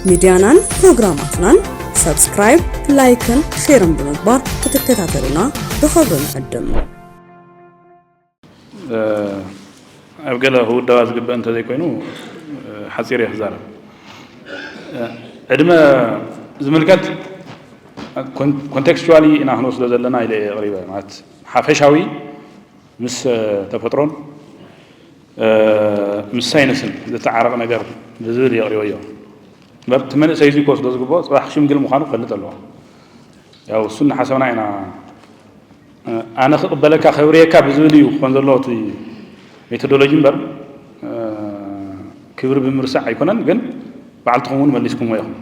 ሚድያናን ፕሮግራማትናን ሳብስክራይብ፣ ላይክን ሼርን ብምግባር ክትከታተሉና ብኽብሪ ንዕድም። ኣብ ገለ ክውደባ ዝግበእ እንተዘይኮይኑ ሓፂር እየ ክዛረብ። ዕድመ ዝምልከት ኮንቴክስቹዋሊ ኢና ክንወስዶ ዘለና ኢለ እየ ኣቕሪበ። ማለት ሓፈሻዊ ምስ ተፈጥሮን ምስ ሳይንስን ዝተዓረቐ ነገር ብዝብል እየ ኣቕሪበዮ። እምበር እቲ መንእሰይ እዚ ክወስዶ ዝግብኦ ፅባሕ ሽምግል ምዃኑ ክፈልጥ ኣለዎ። ያው እሱ እናሓሰብና ኢና። ኣነ ክቕበለካ ከብርየካ ብዝብል እዩ ክኾን ዘለዎ እቲ ሜቶዶሎጂ እምበር ክብሪ ብምርሳዕ ኣይኮነን። ግን በዓልትኹም እውን መሊስኩምዎ ኢኹም።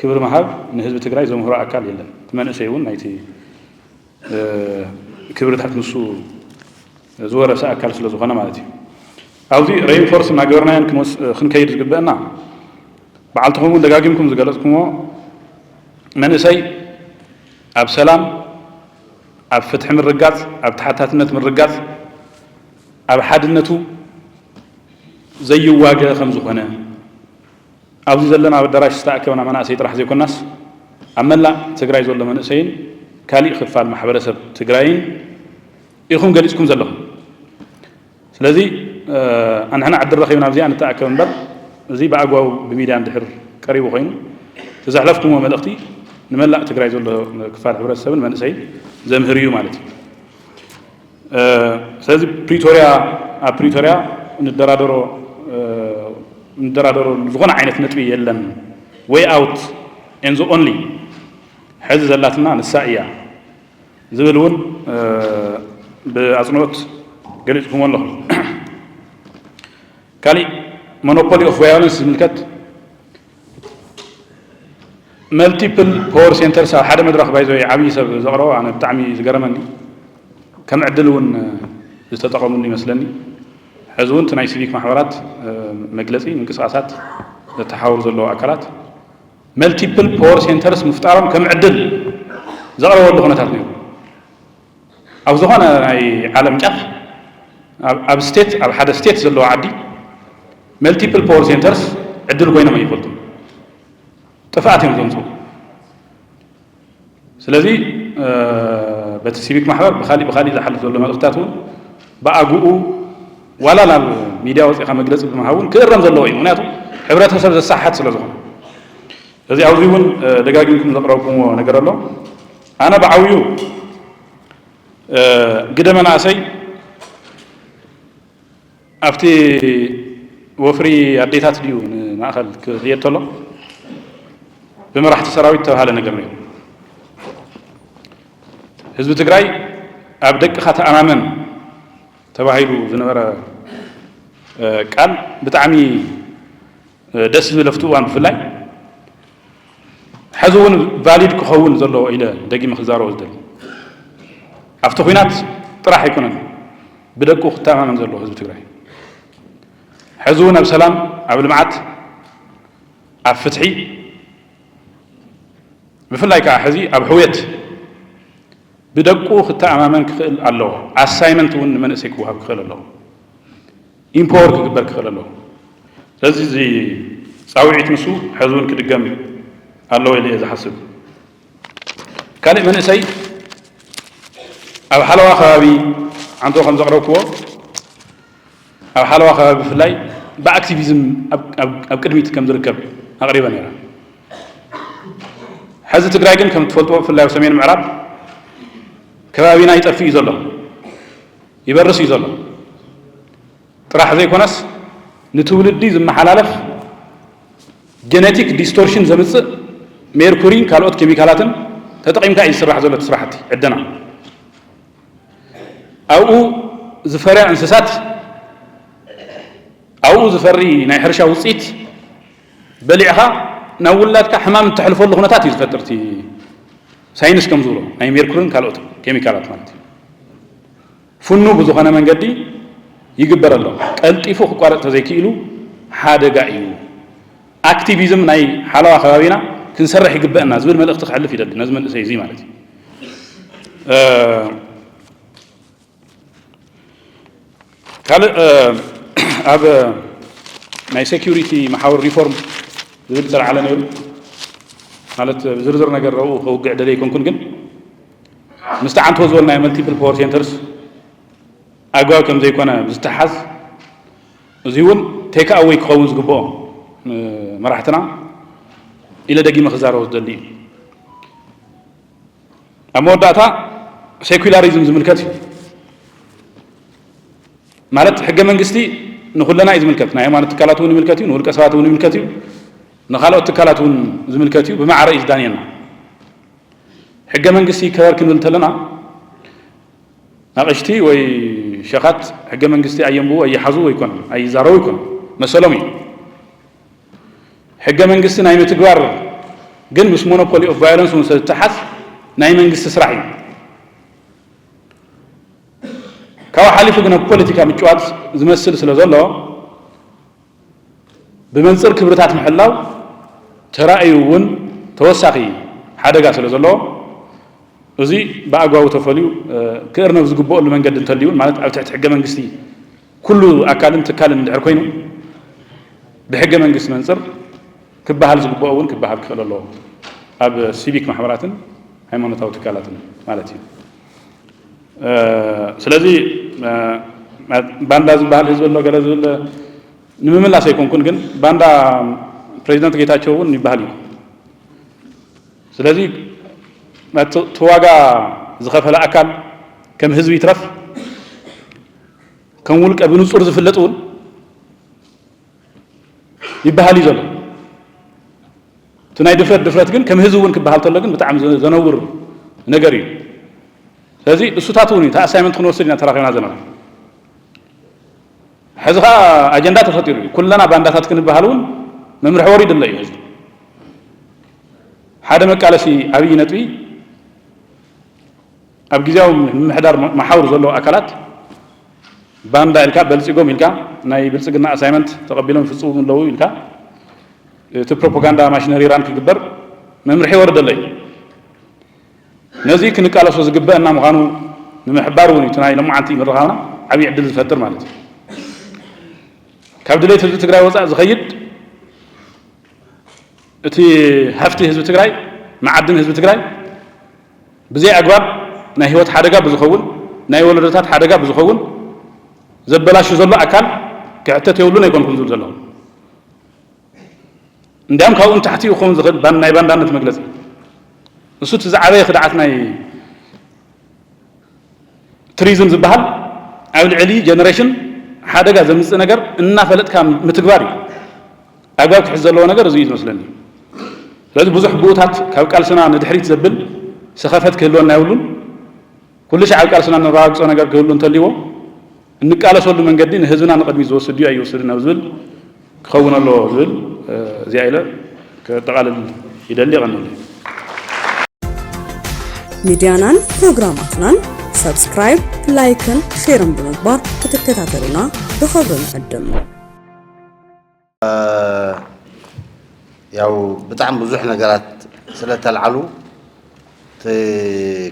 ክብሪ ምሃብ ንህዝቢ ትግራይ ዘምህሮ ኣካል የለን። እቲ መንእሰይ እውን ናይቲ ክብርታት ንሱ ዝወረሰ ኣካል ስለ ዝኾነ ማለት እዩ። ኣብዚ ሬኢንፎርስ እናገበርናዮን ክንከይድ ዝግበአና በዓልትኹም እውን ደጋጊምኩም ዝገለፅኩምዎ መንእሰይ ኣብ ሰላም፣ ኣብ ፍትሒ ምርጋፅ፣ ኣብ ተሓታትነት ምርጋፅ፣ ኣብ ሓድነቱ ዘይዋገ ከም ዝኾነ ኣብዚ ዘለና ኣብ ኣዳራሽ ዝተኣከብና መናእሰይ ጥራሕ ዘይኮናስ ኣብ መላእ ትግራይ ዘሎ መንእሰይን ካሊእ ክፋል ማሕበረሰብ ትግራይን ኢኹም ገሊፅኩም ዘለኹም። ስለዚ ኣንሕና ዕድል ረኺብና ኣብዚኣ ንተኣከብ እምበር እዚ ብኣግባቡ ብሚድያ እንድሕር ቀሪቡ ኮይኑ እቲ ዘሕለፍኩምዎ መልእኽቲ ንመላእ ትግራይ ዘሎ ክፋል ሕብረተሰብን መንእሰይን ዘምህር እዩ ማለት እዩ። ስለዚ ፕሪቶርያ ኣብ ፕሪቶርያ ንደራደሮ ንደራደሮ ዝኾነ ዓይነት ነጥቢ የለን። Way out and the only ሕዚ ዘላትና ንሳ እያ ዝብል እውን ብኣፅንኦት ገሊፅኩሞ ኣለኹም። ካሊእ ሞኖፖሊ ኦፍ ቫዮለንስ ዝምልከት መልቲፕል ፓወር ሴንተርስ ኣብ ሓደ መድረኽ ባይዘ ዓብዪ ሰብ ዘቕረቦ ኣነ ብጣዕሚ ዝገረመኒ ከም ዕድል እውን ዝተጠቐምሉ ይመስለኒ። ሕዚ እውን እቲ ናይ ሲቪክ ማሕበራት መግለፂ ምንቅስቃሳት ዘተሓወሩ ዘለዉ ኣካላት መልቲፕል ፓወር ሴንተርስ ምፍጣሮም ከም ዕድል ዘቕረበሉ ኩነታት ነይሩ። ኣብ ዝኾነ ናይ ዓለም ጫፍ ኣብ ስቴት ኣብ ሓደ ስቴት ዘለዎ ዓዲ መልቲፕል ፓወር ሴንተርስ ዕድል ኮይኖም ኣይፈልጡን። ጥፍኣት እዮም ዘምፅኡ። ስለዚ በቲ ሲቪክ ማሕበር ብካሊእ ብካሊእ ዝሓልፍ ዘሎ መልእክታት እውን ብኣግኡ ዋላ ናብ ሚድያ ወፂእካ መግለፂ ብምሃብ እውን ክእረም ዘለዎ እዩ። ምክንያቱ ሕብረተሰብ ዘሰሓት ስለ ዝኾነ እዚ ኣብዚ እውን ደጋጊምኩም ዘቅረብኩምዎ ነገር ኣሎ። ኣነ ብዓብዩ ግደ መናእሰይ ኣብቲ ወፍሪ ኣዴታት ድዩ ንማእኸል ክኽየድ ተሎ ብመራሕቲ ሰራዊት ተባሃለ ነገር ነይሩ። ህዝቢ ትግራይ ኣብ ደቅኻ ተኣማመን ተባሂሉ ዝነበረ ቃል ብጣዕሚ ደስ ዝብል ኣብቲ እዋን ብፍላይ ሕዚ እውን ቫሊድ ክኸውን ዘለዎ ኢለ ደጊመ ክዛረቦ ዝደሊ ኣብቲ ኹናት ጥራሕ ኣይኮነን ብደቁ ክተኣማመን ዘለዎ ህዝቢ ትግራይ ሕዚ እውን ኣብ ሰላም ኣብ ልምዓት ኣብ ፍትሒ ብፍላይ ከዓ ሕዚ ኣብ ሕውየት ብደቁ ክተኣማመን ክኽእል ኣለዎ። ኣሳይመንት እውን ንመንእሰይ ክወሃብ ክኽእል ኣለዎ። ኢምፓወር ክግበር ክኽእል ኣለዎ። ስለዚ እዚ ፃውዒት ንሱ ሕዚ እውን ክድገም ኣለዎ ኢለ እየ ዝሓስብ። ካልእ መንእሰይ ኣብ ሓለዋ ከባቢ ዓንቶ ከም ዘቕረብክዎ ኣብ ሓለዋ ከባቢ ብፍላይ ብኣክቲቪዝም ኣብ ቅድሚት ከም ዝርከብ ኣቕሪበ ነይረ። ሕዚ ትግራይ ግን ከም ትፈልጥዎ ብፍላይ ኣብ ሰሜን ምዕራብ ከባቢና ይጠፍእ እዩ ዘሎ፣ ይበርስ እዩ ዘሎ። ጥራሕ ዘይኮነስ ንትውልዲ ዝመሓላለፍ ጀነቲክ ዲስቶርሽን ዘምፅእ ሜርኩሪን ካልኦት ኬሚካላትን ተጠቒምካ እዩ ዝስራሕ ዘሎ እቲ ስራሕቲ ዕደና። ኣብኡ ዝፈርያ እንስሳት ኣብኡ ዝፈሪ ናይ ሕርሻ ውፅኢት በሊዕኻ ናብ ውላድካ ሕማም እተሕልፈሉ ኩነታት እዩ ዝፈጥር እቲ ሳይንስ ከም ዝብሎ ናይ ሜርኩርን ካልኦት ኬሚካላት ማለት እዩ። ፍኑ ብዝኾነ መንገዲ ይግበር ኣሎ። ቀልጢፉ ክቋረፅ ተዘይክኢሉ ሓደጋ እዩ። ኣክቲቪዝም ናይ ሓለዋ ከባቢና ክንሰርሕ ይግበአና ዝብል መልእኽቲ ክሕልፍ ይደሊ ነዚ መንእሰይ እዚ ማለት እዩ። ካልእ ኣብ ናይ ሴኪሪቲ መሓውር ሪፎርም ዝብል ዝተልዓለ ነይሩ። ማለት ዝርዝር ነገር ረብኡ ከውግዕ ደለ ኣይኮንኩን፣ ግን ምስቲ ዓንቶ ዝበሉ ናይ መልቲፕል ፓወር ሴንተርስ ኣግባብ ከም ዘይኮነ ብዝተሓዝ፣ እዚ እውን ቴክ ኣወይ ክኸውን ዝግብኦ መራሕትና ኢለ ደጊመ ክዛረቦ ዝደሊ እዩ። ኣብ መወዳእታ ሴኩላሪዝም ዝምልከት እዩ። ማለት ሕገ መንግስቲ ንኹለና እዩ ዝምልከት። ናይ ሃይማኖት ትካላት እውን ይምልከት እዩ፣ ንውልቀ ሰባት እውን ይምልከት እዩ፣ ንካልኦት ትካላት እውን ዝምልከት እዩ። ብማዕረ እዩ ዝዳንየና። ሕገ መንግስቲ ይከበር ክንብል እንተለና ኣቕሽቲ ወይ ሸኻት ሕገ መንግስቲ ኣየንብቡ፣ ኣይሓዙ ኣይኮን፣ ኣይዛረቡ ኣይኮን፣ መሰሎም እዩ። ሕገ መንግስቲ ናይ ምትግባር ግን ምስ ሞኖፖሊ ኦፍ ቫዮለንስ እውን ስለዝተሓዝ ናይ መንግስቲ ስራሕ እዩ። ካብኡ ሓሊፉ ግን ኣብ ፖለቲካ ምጭዋት ዝመስል ስለ ዘሎ ብመንፅር ክብርታት ምሕላው ተራእዩ እውን ተወሳኺ ሓደጋ ስለ ዘለዎ እዚ ብኣግባቡ ተፈልዩ ክእርነብ ዝግበአሉ መንገዲ እንተልዩ እውን ማለት ኣብ ትሕቲ ሕገ መንግስቲ ኩሉ ኣካልን ትካልን እንድሕር ኮይኑ ብሕገ መንግስቲ መንፅር ክበሃል ዝግበኦ እውን ክበሃል ክኽእል ኣለዎ ኣብ ሲቪክ ማሕበራትን ሃይማኖታዊ ትካላትን ማለት እዩ። ስለዚ ባንዳ ዝበሃል ህዝቢ ኣሎ ገለ ዝብል ንምምላስ ኣይኮንኩን፣ ግን ባንዳ ፕሬዚደንት ጌታቸው እውን ይበሃል እዩ። ስለዚ እቲ ዋጋ ዝኸፈለ ኣካል ከም ህዝቢ ይትረፍ ከም ውልቀ ብንፁር ዝፍለጥ እውን ይበሃል እዩ ዘሎ። እቲ ናይ ድፍረት ድፍረት ግን ከም ህዝቢ እውን ክበሃል ተሎ ግን ብጣዕሚ ዘነውር ነገር እዩ። ስለዚ እሱታት እውን እዩ እቲ ኣሳይመንት ክንወስድ ኢና ተራኺብና ዘለና። ሕዚ ከዓ ኣጀንዳ ተፈጢሩ እዩ። ኩለና ባንዳታት ክንበሃል እውን መምርሒ ወሪዱ ኣሎ እዩ። ሕዚ ሓደ መቃለሲ ዓብዪ ነጥቢ ኣብ ግዜያዊ ምምሕዳር መሓውር ዘለዉ ኣካላት ባንዳ ኢልካ በልፂጎም ኢልካ ናይ ብልፅግና ኣሳይመንት ተቐቢሎም ይፍፅሙ ኣለዉ ኢልካ እቲ ፕሮፓጋንዳ ማሽነሪ ራን ክግበር መምርሒ ወርደለይ። ነዚ ክንቃለሶ ዝግበአና ምዃኑ ንምሕባር እውን እዩ እቲ ናይ ሎማዓንቲ ምርኻብና ዓብዪ ዕድል ዝፈጥር ማለት እዩ። ካብ ድሌት ህዝቢ ትግራይ ወፃእ ዝኸይድ እቲ ሃፍቲ ህዝቢ ትግራይ፣ መዓድን ህዝቢ ትግራይ ብዘይ ኣግባብ ናይ ህይወት ሓደጋ ብዝኸውን ናይ ወለዶታት ሓደጋ ብዝኸውን ዘበላሹ ዘሎ ኣካል ክሕተት የብሉን ኣይኮንኩም ዝብል ዘለኹ። እንዲያም ካብኡ ንታሕቲ ክኸውን ዝኽእል ናይ ባንዳነት መግለፂ እሱ እቲ ዝዓበየ ክድዓት ናይ ትሪዝም ዝበሃል ኣብ ልዕሊ ጀነሬሽን ሓደጋ ዘምፅእ ነገር እናፈለጥካ ምትግባር እዩ። ኣግባብ ክሕዝ ዘለዎ ነገር እዚ እዩ ዝመስለኒ። ስለዚ ብዙሕ ብኡታት ካብ ቃልስና ንድሕሪት ዘብል ሰኸፈት ክህልወና የብሉን። ኩሉ ሻዕ ኣብ ቃልስና ነረጋግፆ ነገር ክህሉ እንተልዎ እንቃለሰሉ መንገዲ ንህዝብና ንቕድሚት ዝወስድ ድዩ ኣይወስድን ኣብ ዝብል ክኸውን ኣለዎ ዝብል እዚኣ ኢለ ከጠቓልል ይደሊ። ይቐንል። ሚድያናን ፕሮግራማትናን ሳብስክራይብ፣ ላይክን ሼርን ብምግባር ክትከታተሉና ብኽብሪ ንዕድም። ያው ብጣዕሚ ብዙሕ ነገራት ስለተልዓሉ እቲ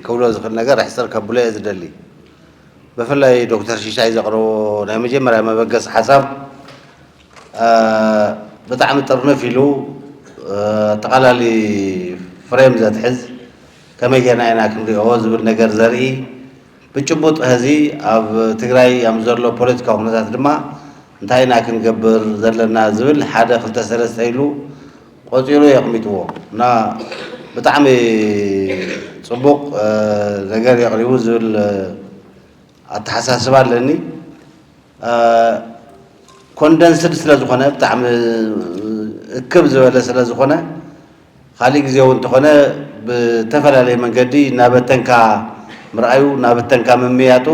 ክብሎ ዝኽእል ነገር ሕፅር ከብሎ እየ ዝደሊ። ብፍላይ ዶክተር ሽሻይ ዘቕረቦ ናይ መጀመርያ መበገሲ ሓሳብ ብጣዕሚ ጥርንፍ ኢሉ ኣጠቓላሊ ፍሬም ዘትሕዝ ከመይ ጌርና ኢና ክንሪኦ ዝብል ነገር ዘርኢ ብጭቡጥ ሕዚ ኣብ ትግራይ ኣብ ዘሎ ፖለቲካዊ ኩነታት ድማ እንታይ ኢና ክንገብር ዘለና ዝብል ሓደ ክልተ ሰለስተ ኢሉ ቆፂሩ የቕሚጥዎ እና ብጣዕሚ ፅቡቕ ነገር የቕሪቡ ዝብል ኣተሓሳስባ ኣለኒ። ኮንደንስድ ስለ ዝኾነ ብጣዕሚ እክብ ዝበለ ስለ ዝኾነ ካሊእ ግዜ እውን እንተኾነ ብተፈላለየ መንገዲ እናበተንካ ምርኣዩ እናበተንካ ምምያጡ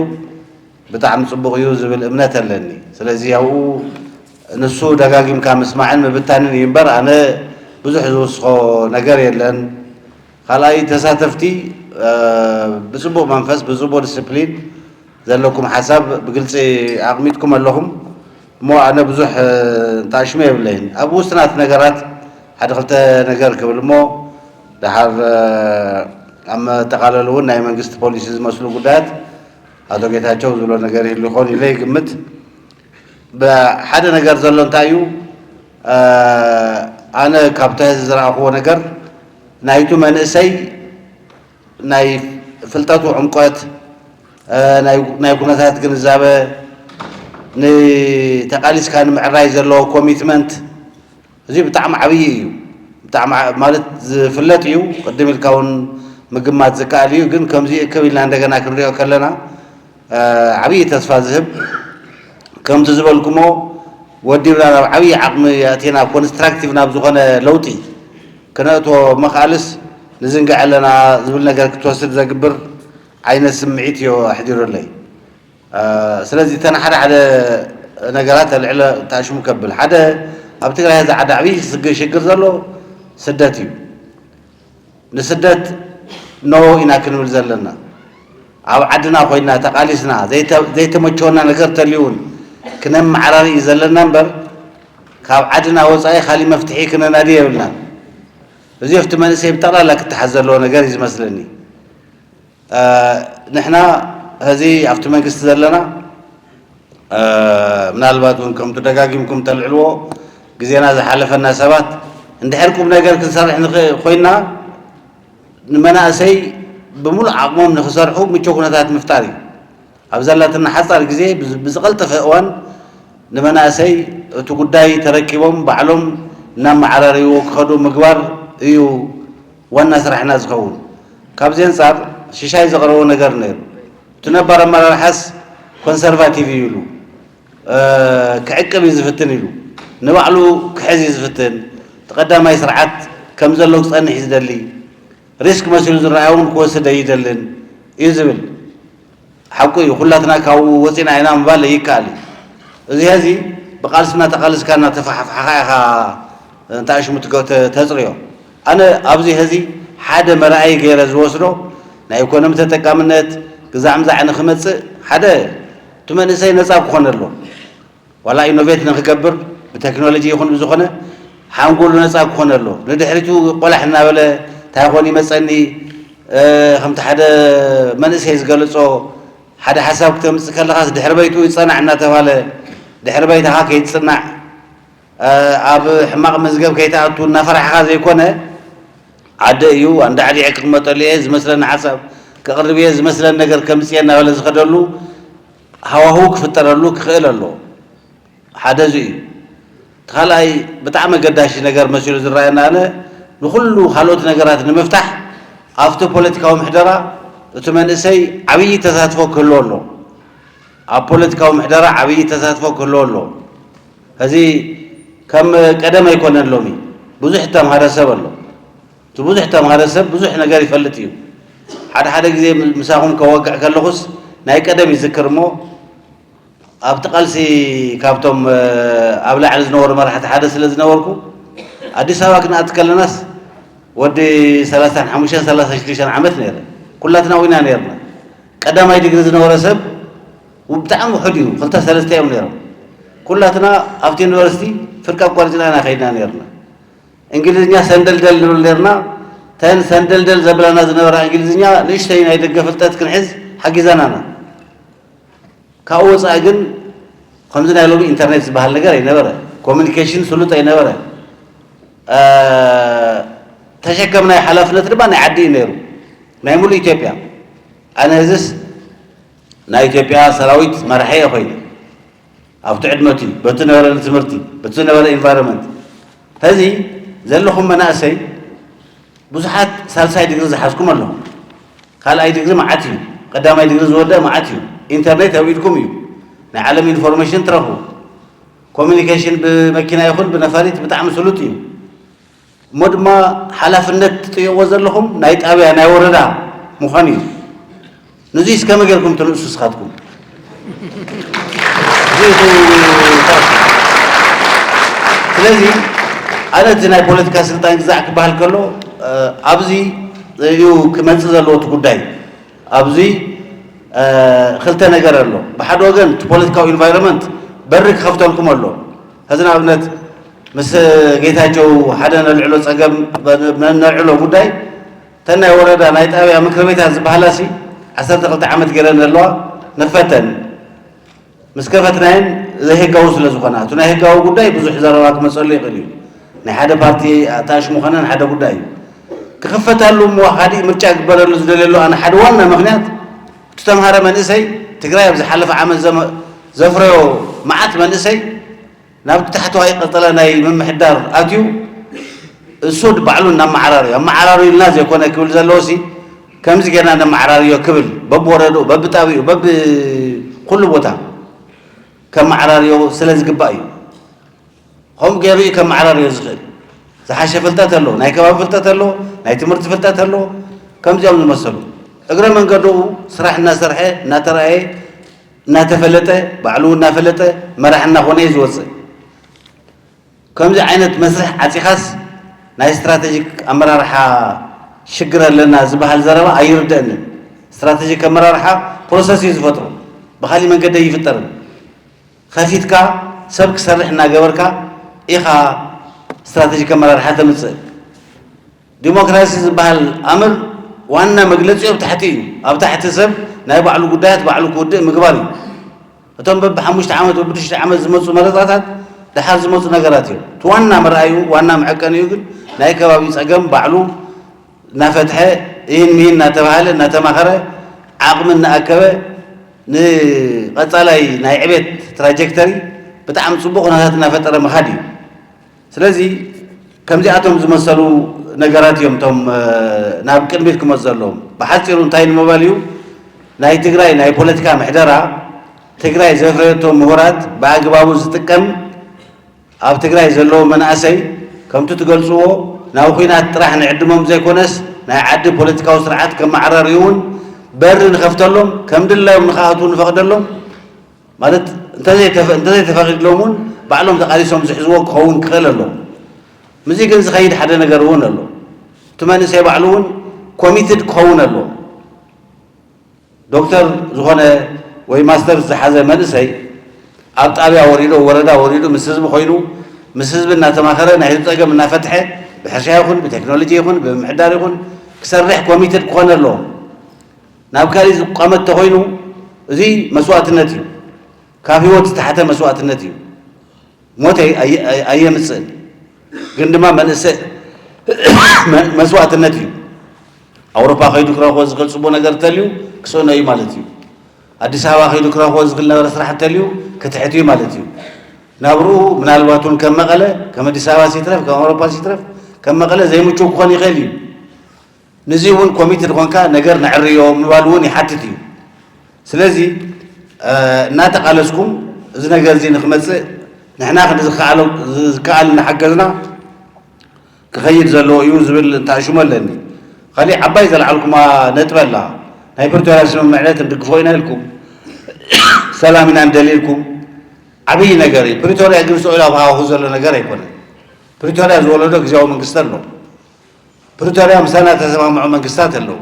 ብጣዕሚ ፅቡቕ እዩ ዝብል እምነት ኣለኒ። ስለዚ ኣብኡ ንሱ ደጋጊምካ ምስማዕን ምብታንን እዩ እምበር ኣነ ብዙሕ ዝውስኾ ነገር የለን። ካልኣይ ተሳተፍቲ ብፅቡቕ መንፈስ ብፅቡቕ ዲስፕሊን ዘለኩም ሓሳብ ብግልፂ ኣቕሚጥኩም ኣለኹም እሞ ኣነ ብዙሕ እንተኣሽሙ የብለይን ኣብ ውስናት ነገራት ሓደ ክልተ ነገር ክብል እሞ ደሓር ኣብ መጠቓለሉ እውን ናይ መንግስቲ ፖሊሲ ዝመስሉ ጉዳያት ኣቶ ጌታቸው ዝብሎ ነገር ይህሉ ይኾን ኢለ ይግምት። ሓደ ነገር ዘሎ እንታይ እዩ ኣነ ካብቲ ሕዚ ዝረኣኽዎ ነገር ናይቱ መንእሰይ ናይ ፍልጠቱ ዕምቆት፣ እ፣ ናይ፣ ናይ ኩነታት ግንዛበ፣ ንተቓሊስካ ንምዕራይ ዘለዎ ኮሚትመንት፣ እዚ ብጣዕሚ ዓብዪ እዩ። ብጣዕሚ ዓ-፣ ማለት ዝፍለጥ እዩ። ቅድም ኢልካ እውን ምግማት ዝከኣል እዩ። ግን ከምዚ እክብ ኢልና እንደገና ክንሪኦ ከለና፣ እ፣ ዓብዪ ተስፋ ዝህብ፣ ከምቲ ዝበልኩሞ ወዲብና ናብ ዓብዪ ዓቕሚ ኣቲና ኮንስትራክቲቭ ናብ ዝኾነ ለውጢ ክነእትዎ ምኽኣልስ ንዝንግዕ ኣለና ዝብል ነገር ክትወስድ ዘግብር ዓይነት ስምዒት እዩ ኣሕዲሩለይ። እ፣ ስለዚ እተን ሓደ ሓደ ነገራት ኣልዕለ ተኣሽሙ ከብል፣ ሓደ ኣብ ትግራይ እዚ ዓዲ ዓብዪ ስግ-፣ ሽግር ዘሎ ስደት እዩ። ንስደት ኖ ኢና ክንብል ዘለና። ኣብ ዓድና ኮይና ተቓሊስና ዘይተ-፣ ዘይተመቸወና ነገር ተልዩውን ክነመዓራሪ እዩ ዘለና እምበር፣ ካብ ዓድና ወፃኢ ካሊእ መፍትሒ ክነናዲ የብልናን። እዚ ኣብቲ መንእሰይ ብጠቕላላ ክተሓዝ ዘለዎ ነገር እዩ ዝመስለኒ። እ፣ ንሕና ሕዚ ኣብቲ መንግስቲ ዘለና፣ እ፣ ምናልባት እውን ከምቲ ደጋጊምኩም ተልዕልዎ፣ ግዜና ዝሓለፈና ሰባት፣ እንድሕር ቁም ነገር ክንሰርሕ ንኽእል ኮይና፣ ንመናእሰይ ብምሉእ ዓቕሞም ንኽሰርሑ ምቹው ኩነታት ምፍጣር እዩ። ኣብ ዘላትና ሓጻር ግዜ ብዝ-፣ ብዝቐልጠፈ እዋን ንመናእሰይ እቲ ጉዳይ ተረኪቦም ባዕሎም እናመዓራረይዎ ክኸዱ ምግባር እዩ ዋና ስራሕና ዝኸውን። ካብዚ ኣንጻር ሽሻይ ዘቕረቦ ነገር ነይሩ። እቲ ነባር ኣመራርሓስ ኮንሰርቫቲቭ እዩ ኢሉ፣ እ፣ ክዕቅብ እዩ ዝፍትን ኢሉ፣ ንባዕሉ ክሕዝ እዩ ዝፍትን፣ እቲ ቀዳማይ ስርዓት ከም ዘሎ ክጸንሕ እዩ ዝደሊ፣ ሪስክ መሲሉ ዝረኣዮ እውን ክወስድ ኣይደልን እዩ ዝብል። ሓቁ እዩ፣ ኩላትና ካብኡ ወፂና ኢና ምባል ይከኣል እዩ። እዚ ሕዚ ብቃልስና ተቃልስካ እናተፋሓፍሓኻ ኢኻ እንተ ኣሽሙ ትገ-፣ ተ-፣ ተፅርዮ። ኣነ ኣብዚ ሕዚ ሓደ መርኣይ ገይረ ዝወስዶ ናይ ኢኮኖሚ ተጠቃምነት ግዛዕ ምዛዕ ንክመፅእ ሓደ እቲ መንእሰይ ነፃ ክኾነሉ ዋላ ኢኖቬት ንክገብር ብቴክኖሎጂ ይኹን ብዝኾነ ሓንጎሉ ነፃ ክኾነሉ ንድሕሪቱ ቆላሕ እናበለ እንታይ ኾን ይመፀኒ እ፣ ከምቲ ሓደ መንእሰይ ዝገልጾ ሓደ ሓሳብ ክተምፅእ ከለኻስ ድሕሪ በይትኡ ይፀናዕ እናተባለ ድሕሪ በይትኻ ከይትፅናዕ እ፣ ኣብ ሕማቕ መዝገብ ከይትኣቱ እናፈራሕኻ ዘይኮነ ዓደ እዩ ኣንዳዕዲዐ ክቕመጠሉ እየ ዝመስለኒ ሓሳብ ከቕርብ እየ ዝመስለኒ ነገር ከምፅእ እየ እናበለ ዝኸደሉ ሃዋህው ክፍጠረሉ ክኽእል ኣለዎ። ሓደ እዚ እዩ። እቲ ካልኣይ ብጣዕሚ ኣገዳሲ ነገር መሲሉ ዝረኣየና ኣነ ንኹሉ ካልኦት ነገራት ንምፍታሕ ኣብቲ ፖለቲካዊ ምሕደራ እቲ መንእሰይ ዓብዪ ተሳትፎ ክህልዎ ኣለዎ። ኣብ ፖለቲካዊ ምሕደራ ዓብዪ ተሳትፎ ክህልዎ ኣለዎ። ሕዚ ከም ቀደም ኣይኮነን ሎሚ ብዙሕ እተምሃረ ሰብ ኣሎ። እቲ ብዙሕ እተምሃረ ሰብ ብዙሕ ነገር ይፈልጥ እዩ። ሓደ ሓደ ግዜ ም-፣ ምሳኹም ከወግዕ ከለኹስ ናይ ቀደም ይዝክር እሞ ኣብቲ ቃልሲ ካብቶም እ፣ ኣብ ላዕሊ ዝነበሩ መራሕቲ ሓደ ስለ ዝነበርኩ ኣዲስ ኣበባ ክንኣቲ ከለናስ ወዲ ሰላሳን ሓሙሽተን ሰላሳን ሽዱሽተን ዓመት ነይረ። ኩላትና ኣብኡ ኢና ነይርና። ቀዳማይ ዲግሪ ዝነበረ ሰብ ው-፣ ብጣዕሚ ውሑድ እዩ። ክልተ ሰለስተ እዮም ነይሮም። ኩላትና ኣብቲ ዩኒቨርሲቲ ፍርቂ ኣቋሪፅና ኢና ከይድና ነይርና። እንግሊዝኛ ሰንደልደል ንብል ነይርና። ተን ሰንደልደል ዘብላና ዝነበራ እንግሊዝኛ ንእሽተይ ናይ ደገ ፍልጠት ክንሕዝ ሓጊዛናና። ካብኡ ወፃኢ ግን ከምዚ ናይ ሎሚ ኢንተርኔት ዝበሃል ነገር ኣይነበረ። ኮሚኒኬሽን ስሉጥ ኣይነበረ። እ፣ ተሸከምናዮ ሓላፍነት ድማ ናይ ዓዲ እዩ ነይሩ፣ ናይ ሙሉእ ኢትዮጵያ። ኣነ ሕዝስ ናይ ኢትዮጵያ ሰራዊት መራሒ እየ ኮይነ ኣብቲ ዕድመ እቲ በቲ ነበረኒ ትምህርቲ በቲ ዝነበረ ኢንቫይሮንመንት። ሕዚ ዘለኹም መናእሰይ ብዙሓት ሳልሳይ ዲግሪ ዝሓዝኩም ኣለኹም። ካልኣይ ዲግሪ መዓት እዩ፣ ቀዳማይ ዲግሪ ዝወደአ መዓት እዩ። ኢንተርኔት ኣብ ኢድኩም እዩ። ናይ ዓለም ኢንፎርሜሽን ትረኽቡ። ኮሚኒኬሽን ብመኪና ይኹን ብነፋሪት ብጣዕሚ ስሉጥ እዩ። እሞ ድማ ሓላፍነት ትጥይቕዎ ዘለኹም ናይ ጣብያ ናይ ወረዳ ምዃን እዩ። ንዙይስ ከመይ ጌርኩም ትንእሱ ንስኻትኩም? እዚ እቲ ታሪኽ። ስለዚ ኣነ እቲ ናይ ፖለቲካ ስልጣን ግዛዕ ክበሃል ከሎ እ፣ ኣብዚ እዩ ክመፅእ ዘለዎ እቲ ጉዳይ። ኣብዚ እ፣ ክልተ ነገር ኣሎ። ብሓደ ወገን እቲ ፖለቲካዊ ኢንቫይሮንመንት በሪ ክኸፍተልኩም ኣሎ። ሕዚ ንኣብነት ምስ ጌታቸው ሓደ ነልዕሎ ፀገም ነልዕሎ ጉዳይ እተን ናይ ወረዳ ናይ ጣብያ ምክር ቤታት ዝበሃላ ሲ ዓሰርተ ክልተ ዓመት ገይረን ዘለዋ ንፈተን ምስ ከፈትናየን ዘይህጋዊ ስለ ዝኾና እቲ ናይ ህጋዊ ጉዳይ ብዙሕ ዘረባ ክመፀሉ ይኽእል እዩ። ናይ ሓደ ፓርቲ ኣጣሽ ምኾነ ሓደ ጉዳይ እዩ። ክኽፈታሉ እሞ ካሊእ ምርጫ ግበረሉ ዝደለሉ ኣነ ሓደ ዋና ምኽንያት እቲ ተምሃረ መንእሰይ ትግራይ ኣብ ዝሓለፈ ዓመት ዘመ- ዘፍረዮ መዓት መንእሰይ ናብ ታሕተዋይ ቀጸላ ናይ ምምሕዳር ኣትዩ እሱ ባዕሉ እናመዓራርዩ ኣመዓራርዩልና ዘይኮነ ክብል ዘለዎሲ ከምዚ ጌርና ነመዓራርዮ ክብል በብወረድኡ በብጣብኡ በብ ኩሉ ቦታ ከመዓራርዮ ስለ ዝግባእ እዩ። ከምኡ ገይሩ እዩ ከመዓራርዮ ዝኽእል። ዝሓሸ ፍልጠት ኣለዎ፣ ናይ ከባቢ ፍልጠት ኣለዎ፣ ናይ ትምህርቲ ፍልጠት ኣለዎ። ከምዚኦም ዝመሰሉ እግረ መንገድኡ ስራሕ እናሰርሐ እናተረኣየ እናተፈለጠ ባዕሉ እናፈለጠ መራሕ እናኾነ እዩ ዝወፅእ። ከምዚ ዓይነት መስርሕ ዓፂኻስ ናይ ስትራቴጂክ ኣመራርሓ ሽግር ኣለና ዝበሃል ዘረባ ኣይርደእንን። ስትራቴጂክ ኣመራርሓ ፕሮሰስ እዩ ዝፈጥሮ፣ ብካሊእ መንገዲ ኣይፍጠርን። ከፊትካ ሰብ ክሰርሕ እናገበርካ ኢኻ ስትራቴጂክ ኣመራርሓ ተምፅእ። ዲሞክራሲ ዝበሃል ኣምር ዋና መግለፂኡ ኣብ ታሕቲ እዩ። ኣብ ታሕቲ ሰብ ናይ ባዕሉ ጉዳያት ባዕሉ ክውድእ ምግባር እዩ። እቶም በብሓሙሽተ ዓመት በብሽተ ዓመት ዝመፁ መረፃታት ደሓር ዝመፁ ነገራት እዮም። እቲ ዋና መርኣዩ ዋና መዐቀኒኡ ግን ናይ ከባቢ ፀገም ባዕሉ እናፈትሐ ይህን ሚህን እናተባሃለ እናተማኸረ ዓቕሚ እናኣከበ ንቐፃላይ ናይ ዕቤት ትራጀክተሪ ብጣዕሚ ፅቡቕ ኩነታት እናፈጠረ ምኻድ እዩ። ስለዚ ከምዚኣቶም ዝመሰሉ ነገራት እዮም እቶም ናብ ቅድሚት ክመፁ ዘለዎም። ብሓፂሩ እንታይ ንምባል እዩ ናይ ትግራይ ናይ ፖለቲካ ምሕደራ ትግራይ ዘፍረየቶም ምሁራት ብኣግባቡ ዝጥቀም ኣብ ትግራይ ዘለዉ መናእሰይ ከምቲ ትገልፅዎ ናብ ኹናት ጥራሕ ንዕድሞም ዘይኮነስ ናይ ዓዲ ፖለቲካዊ ስርዓት ከመዓራርዩ እውን በሪ ንኸፍተሎም ከም ድላዮም ንኽኣትዉ ንፈቕደሎም ማለት እንተዘይተፈ- እንተዘይተፈቒድሎም እውን ባዕሎም ተቓሊሶም ዝሕዝዎ ክኸውን ክኽእል ኣለዎ። ምስዚ ግን ዝኸይድ ሓደ ነገር እውን ኣሎ። እቲ መንእሰይ ባዕሉ እውን ኮሚትድ ክኸውን ኣለዎ። ዶክተር ዝኾነ ወይ ማስተርስ ዝሓዘ መንእሰይ ኣብ ጣብያ ወሪዱ ወረዳ ወሪዱ ምስ ህዝቢ ኮይኑ ምስ ህዝቢ እናተማኸረ ናይ ህዝቢ ፀገም እናፈትሐ ብሕርሻ ይኹን ብቴክኖሎጂ ይኹን ብምምሕዳር ይኹን ክሰርሕ ኮሚትድ ክኾነ ኣለዎ። ናብ ካሊእ ዝቋመ እንተኾይኑ እዚ መስዋእትነት እዩ። ካብ ህይወት ዝተሓተ መስዋእትነት እዩ። ሞት ኣየ- ኣየ- ኣየምፅእን ግን ድማ መንእሰ መስዋእትነት እዩ። ኣውሮፓ ከይዱ ክረኽቦ ዝኽእል ፅቡቅ ነገር እንተልዩ ክስእኖ እዩ ማለት እዩ። ኣዲስ ኣበባ ከይዱ ክረኽቦ ዝኽእል ነበረ ስራሕ እንተልዩ ክትሕት እዩ ማለት እዩ። ናብርኡ ምናልባት እውን ከም መቐለ ከም ኣዲስ ኣበባ ሲትረፍ ከም ኣውሮፓ ሲትረፍ ከም መቐለ ዘይምችው ክኾን ይኽእል እዩ። ንዚ እውን ኮሚትድ ኾንካ ነገር ነዕርዮ ምባል እውን ይሓትት እዩ። ስለዚ እናተቓለስኩም እዚ ነገር እዚ ንክመፅእ ንሕና ክንዲ ዝከኣል እናሓገዝና ክኸይድ ዘለዎ እዩ ዝብል እንተኣሽሙ ኣለኒ። ካሊእ ዓባይ ዘልዓልኩማ ነጥቢ ኣላ። ናይ ፕሪቶርያ ስምምዕነት ንድግፎ ኢና ኢልኩም፣ ሰላም ኢና ንደሊ ኢልኩም፣ ዓብዪ ነገር እዩ። ፕሪቶርያ ግን ስዑል ኣብ ሃዋሁ ዘሎ ነገር ኣይኮነን። ፕሪቶርያ ዝወለዶ ግዜያዊ መንግስቲ ኣሎ። ፕሪቶርያ ምሳና ተሰማምዑ መንግስታት ኣለዉ።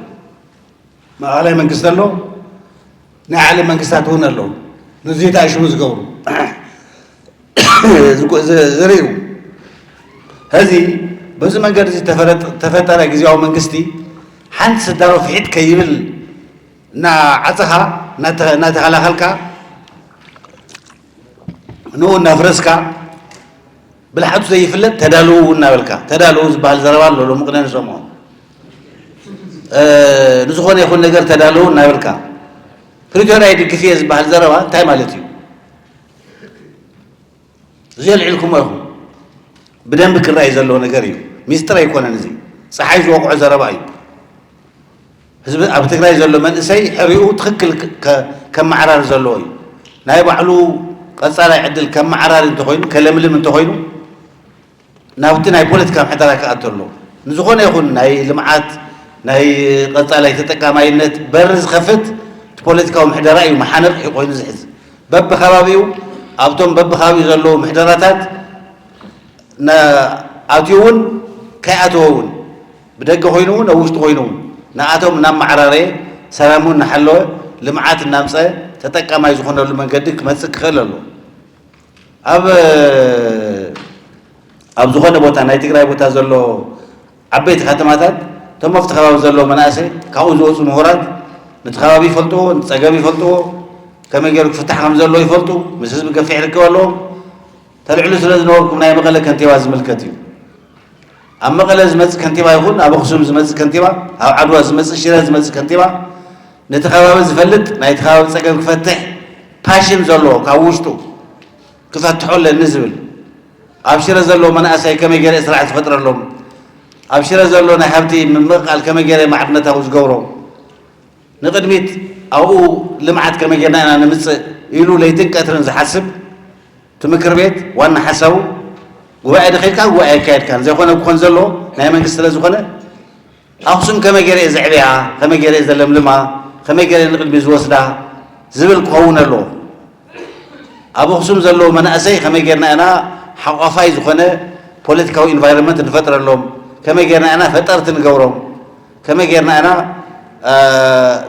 ማእኸላይ መንግስቲ ኣሎ፣ ናይ ዓለም መንግስታት እውን ኣለዉ። ንዙይ ተኣሽሙ ዝገብሩ ዝርዩ ሕዚ በዚ መንገዲ ተፈጠረ ግዜያዊ መንግስቲ ሓንቲ ስዳሮ ፍሒጥ ከይብል እናዓፀኻ እናተኸላኸልካ ንኡ እናፍረስካ ብልሓቱ ዘይፍለጥ ተዳልዉ እናበልካ ተዳልዉ ዝበሃል ዘረባ ኣሎ ሎሚ ቅነ ንሰምዖ ንዝኾነ ይኹን ነገር ተዳልዉ እናበልካ ፕሪቶርያ ይድግፍ እየ ዝበሃል ዘረባ እንታይ ማለት እዩ? እዚ ኣልዒልኩሞ ኢኹም። ብደንቢ ክረኣይ ዘለዎ ነገር እዩ። ሚስጥር ኣይኮነን። እዚ ፀሓይ ዝወቕዖ ዘረባ እዩ። ህዝቢ ኣብ ትግራይ ዘሎ መንእሰይ ሕሪኡ ትኽክል ከመዓራሪ ዘለዎ እዩ። ናይ ባዕሉ ቀፃላይ ዕድል ከመዓራሪ እንተኾይኑ ከለምልም እንተኾይኑ ናብቲ ናይ ፖለቲካ ምሕደራ ክኣቱ ኣለዎ። ንዝኾነ ይኹን ናይ ልምዓት ናይ ቀፃላይ ተጠቃማይነት በሪ ዝኸፍት እቲ ፖለቲካዊ ምሕደራ እዩ መሓነቕ ኮይኑ ዝሕዝ። በብኸባቢኡ ኣብቶም በብኸባቢኡ ዘለዉ ምሕደራታት ኣትዩ እውን ከይኣተወ እውን ብደገ ኮይኑ እውን ኣብ ውሽጢ ኮይኑ እውን ንኣቶም እናመዓራረየ ሰላሙ እናሓለወ ልምዓት እናምፀ ተጠቃማይ ዝኾነሉ መንገዲ ክመፅእ ክኽእል ኣለዎ። ኣብ ኣብ ዝኾነ ቦታ ናይ ትግራይ ቦታ ዘሎ ዓበይቲ ከተማታት እቶም ኣብቲ ከባቢ ዘለዉ መናእሰይ ካብኡ ዝወፁ ምሁራት ነቲ ከባቢ ይፈልጥዎ፣ ነቲ ፀገም ይፈልጥዎ፣ ከመይ ገይሩ ክፍታሕ ከም ዘለዎ ይፈልጡ፣ ምስ ህዝቢ ገፊሕ ርክብ ኣለዎም። ተልዕሉ ስለ ዝነበርኩም ናይ መቐለ ከንቲባ ዝምልከት እዩ። ኣብ መቐለ ዝመጽእ ከንቲባ ይኹን ኣብ ኣኽሱም ዝመጽእ ከንቲባ፣ ኣብ ዓድዋ ዝመጽእ፣ ሽረ ዝመጽእ ከንቲባ ነቲ ከባቢ ዝፈልጥ፣ ናይቲ ከባቢ ጸገም ክፈትሕ ፓሽን ዘለዎ፣ ካብ ውሽጡ ክፈትሖ ኣለኒ ዝብል፣ ኣብ ሽረ ዘለዎ መናእሰይ ከመይ ገይረ ስራሕ ዝፈጥረሎም፣ ኣብ ሽረ ዘሎ ናይ ሃብቲ ምምቕቓል ከመይ ገይረ ማዕድነታዊ ዝገብሮ፣ ንቕድሚት ኣብኡ ልምዓት ከመይ ጌርና ኢና ንምጽእ ኢሉ ለይትን ቀትርን ዝሓስብ እቲ ምክር ቤት ዋና ሓሳቡ ጉባኤ ዶ ኸይድካ ጉባኤ ኣይካየድካን ዘይኮነ ክኾን ዘሎ ናይ መንግስቲ ስለ ዝኾነ ኣኽሱም ከመይ ገይረ እየ ዘዕብያ፣ ከመይ ገይረ እየ ዘለምልማ፣ ከመይ ገይረ ንቕድሚት ዝወስዳ ዝብል ክኸውን ኣለዎ። ኣብ ኣኽሱም ዘለዉ መናእሰይ ከመይ ጌርና ኢና ሓቋፋይ ዝኾነ ፖለቲካዊ ኢንቫይሮንመንት ንፈጥረሎም፣ ከመይ ጌርና ኢና ፈጠርቲ ንገብሮም፣ ከመይ ጌርና ኢና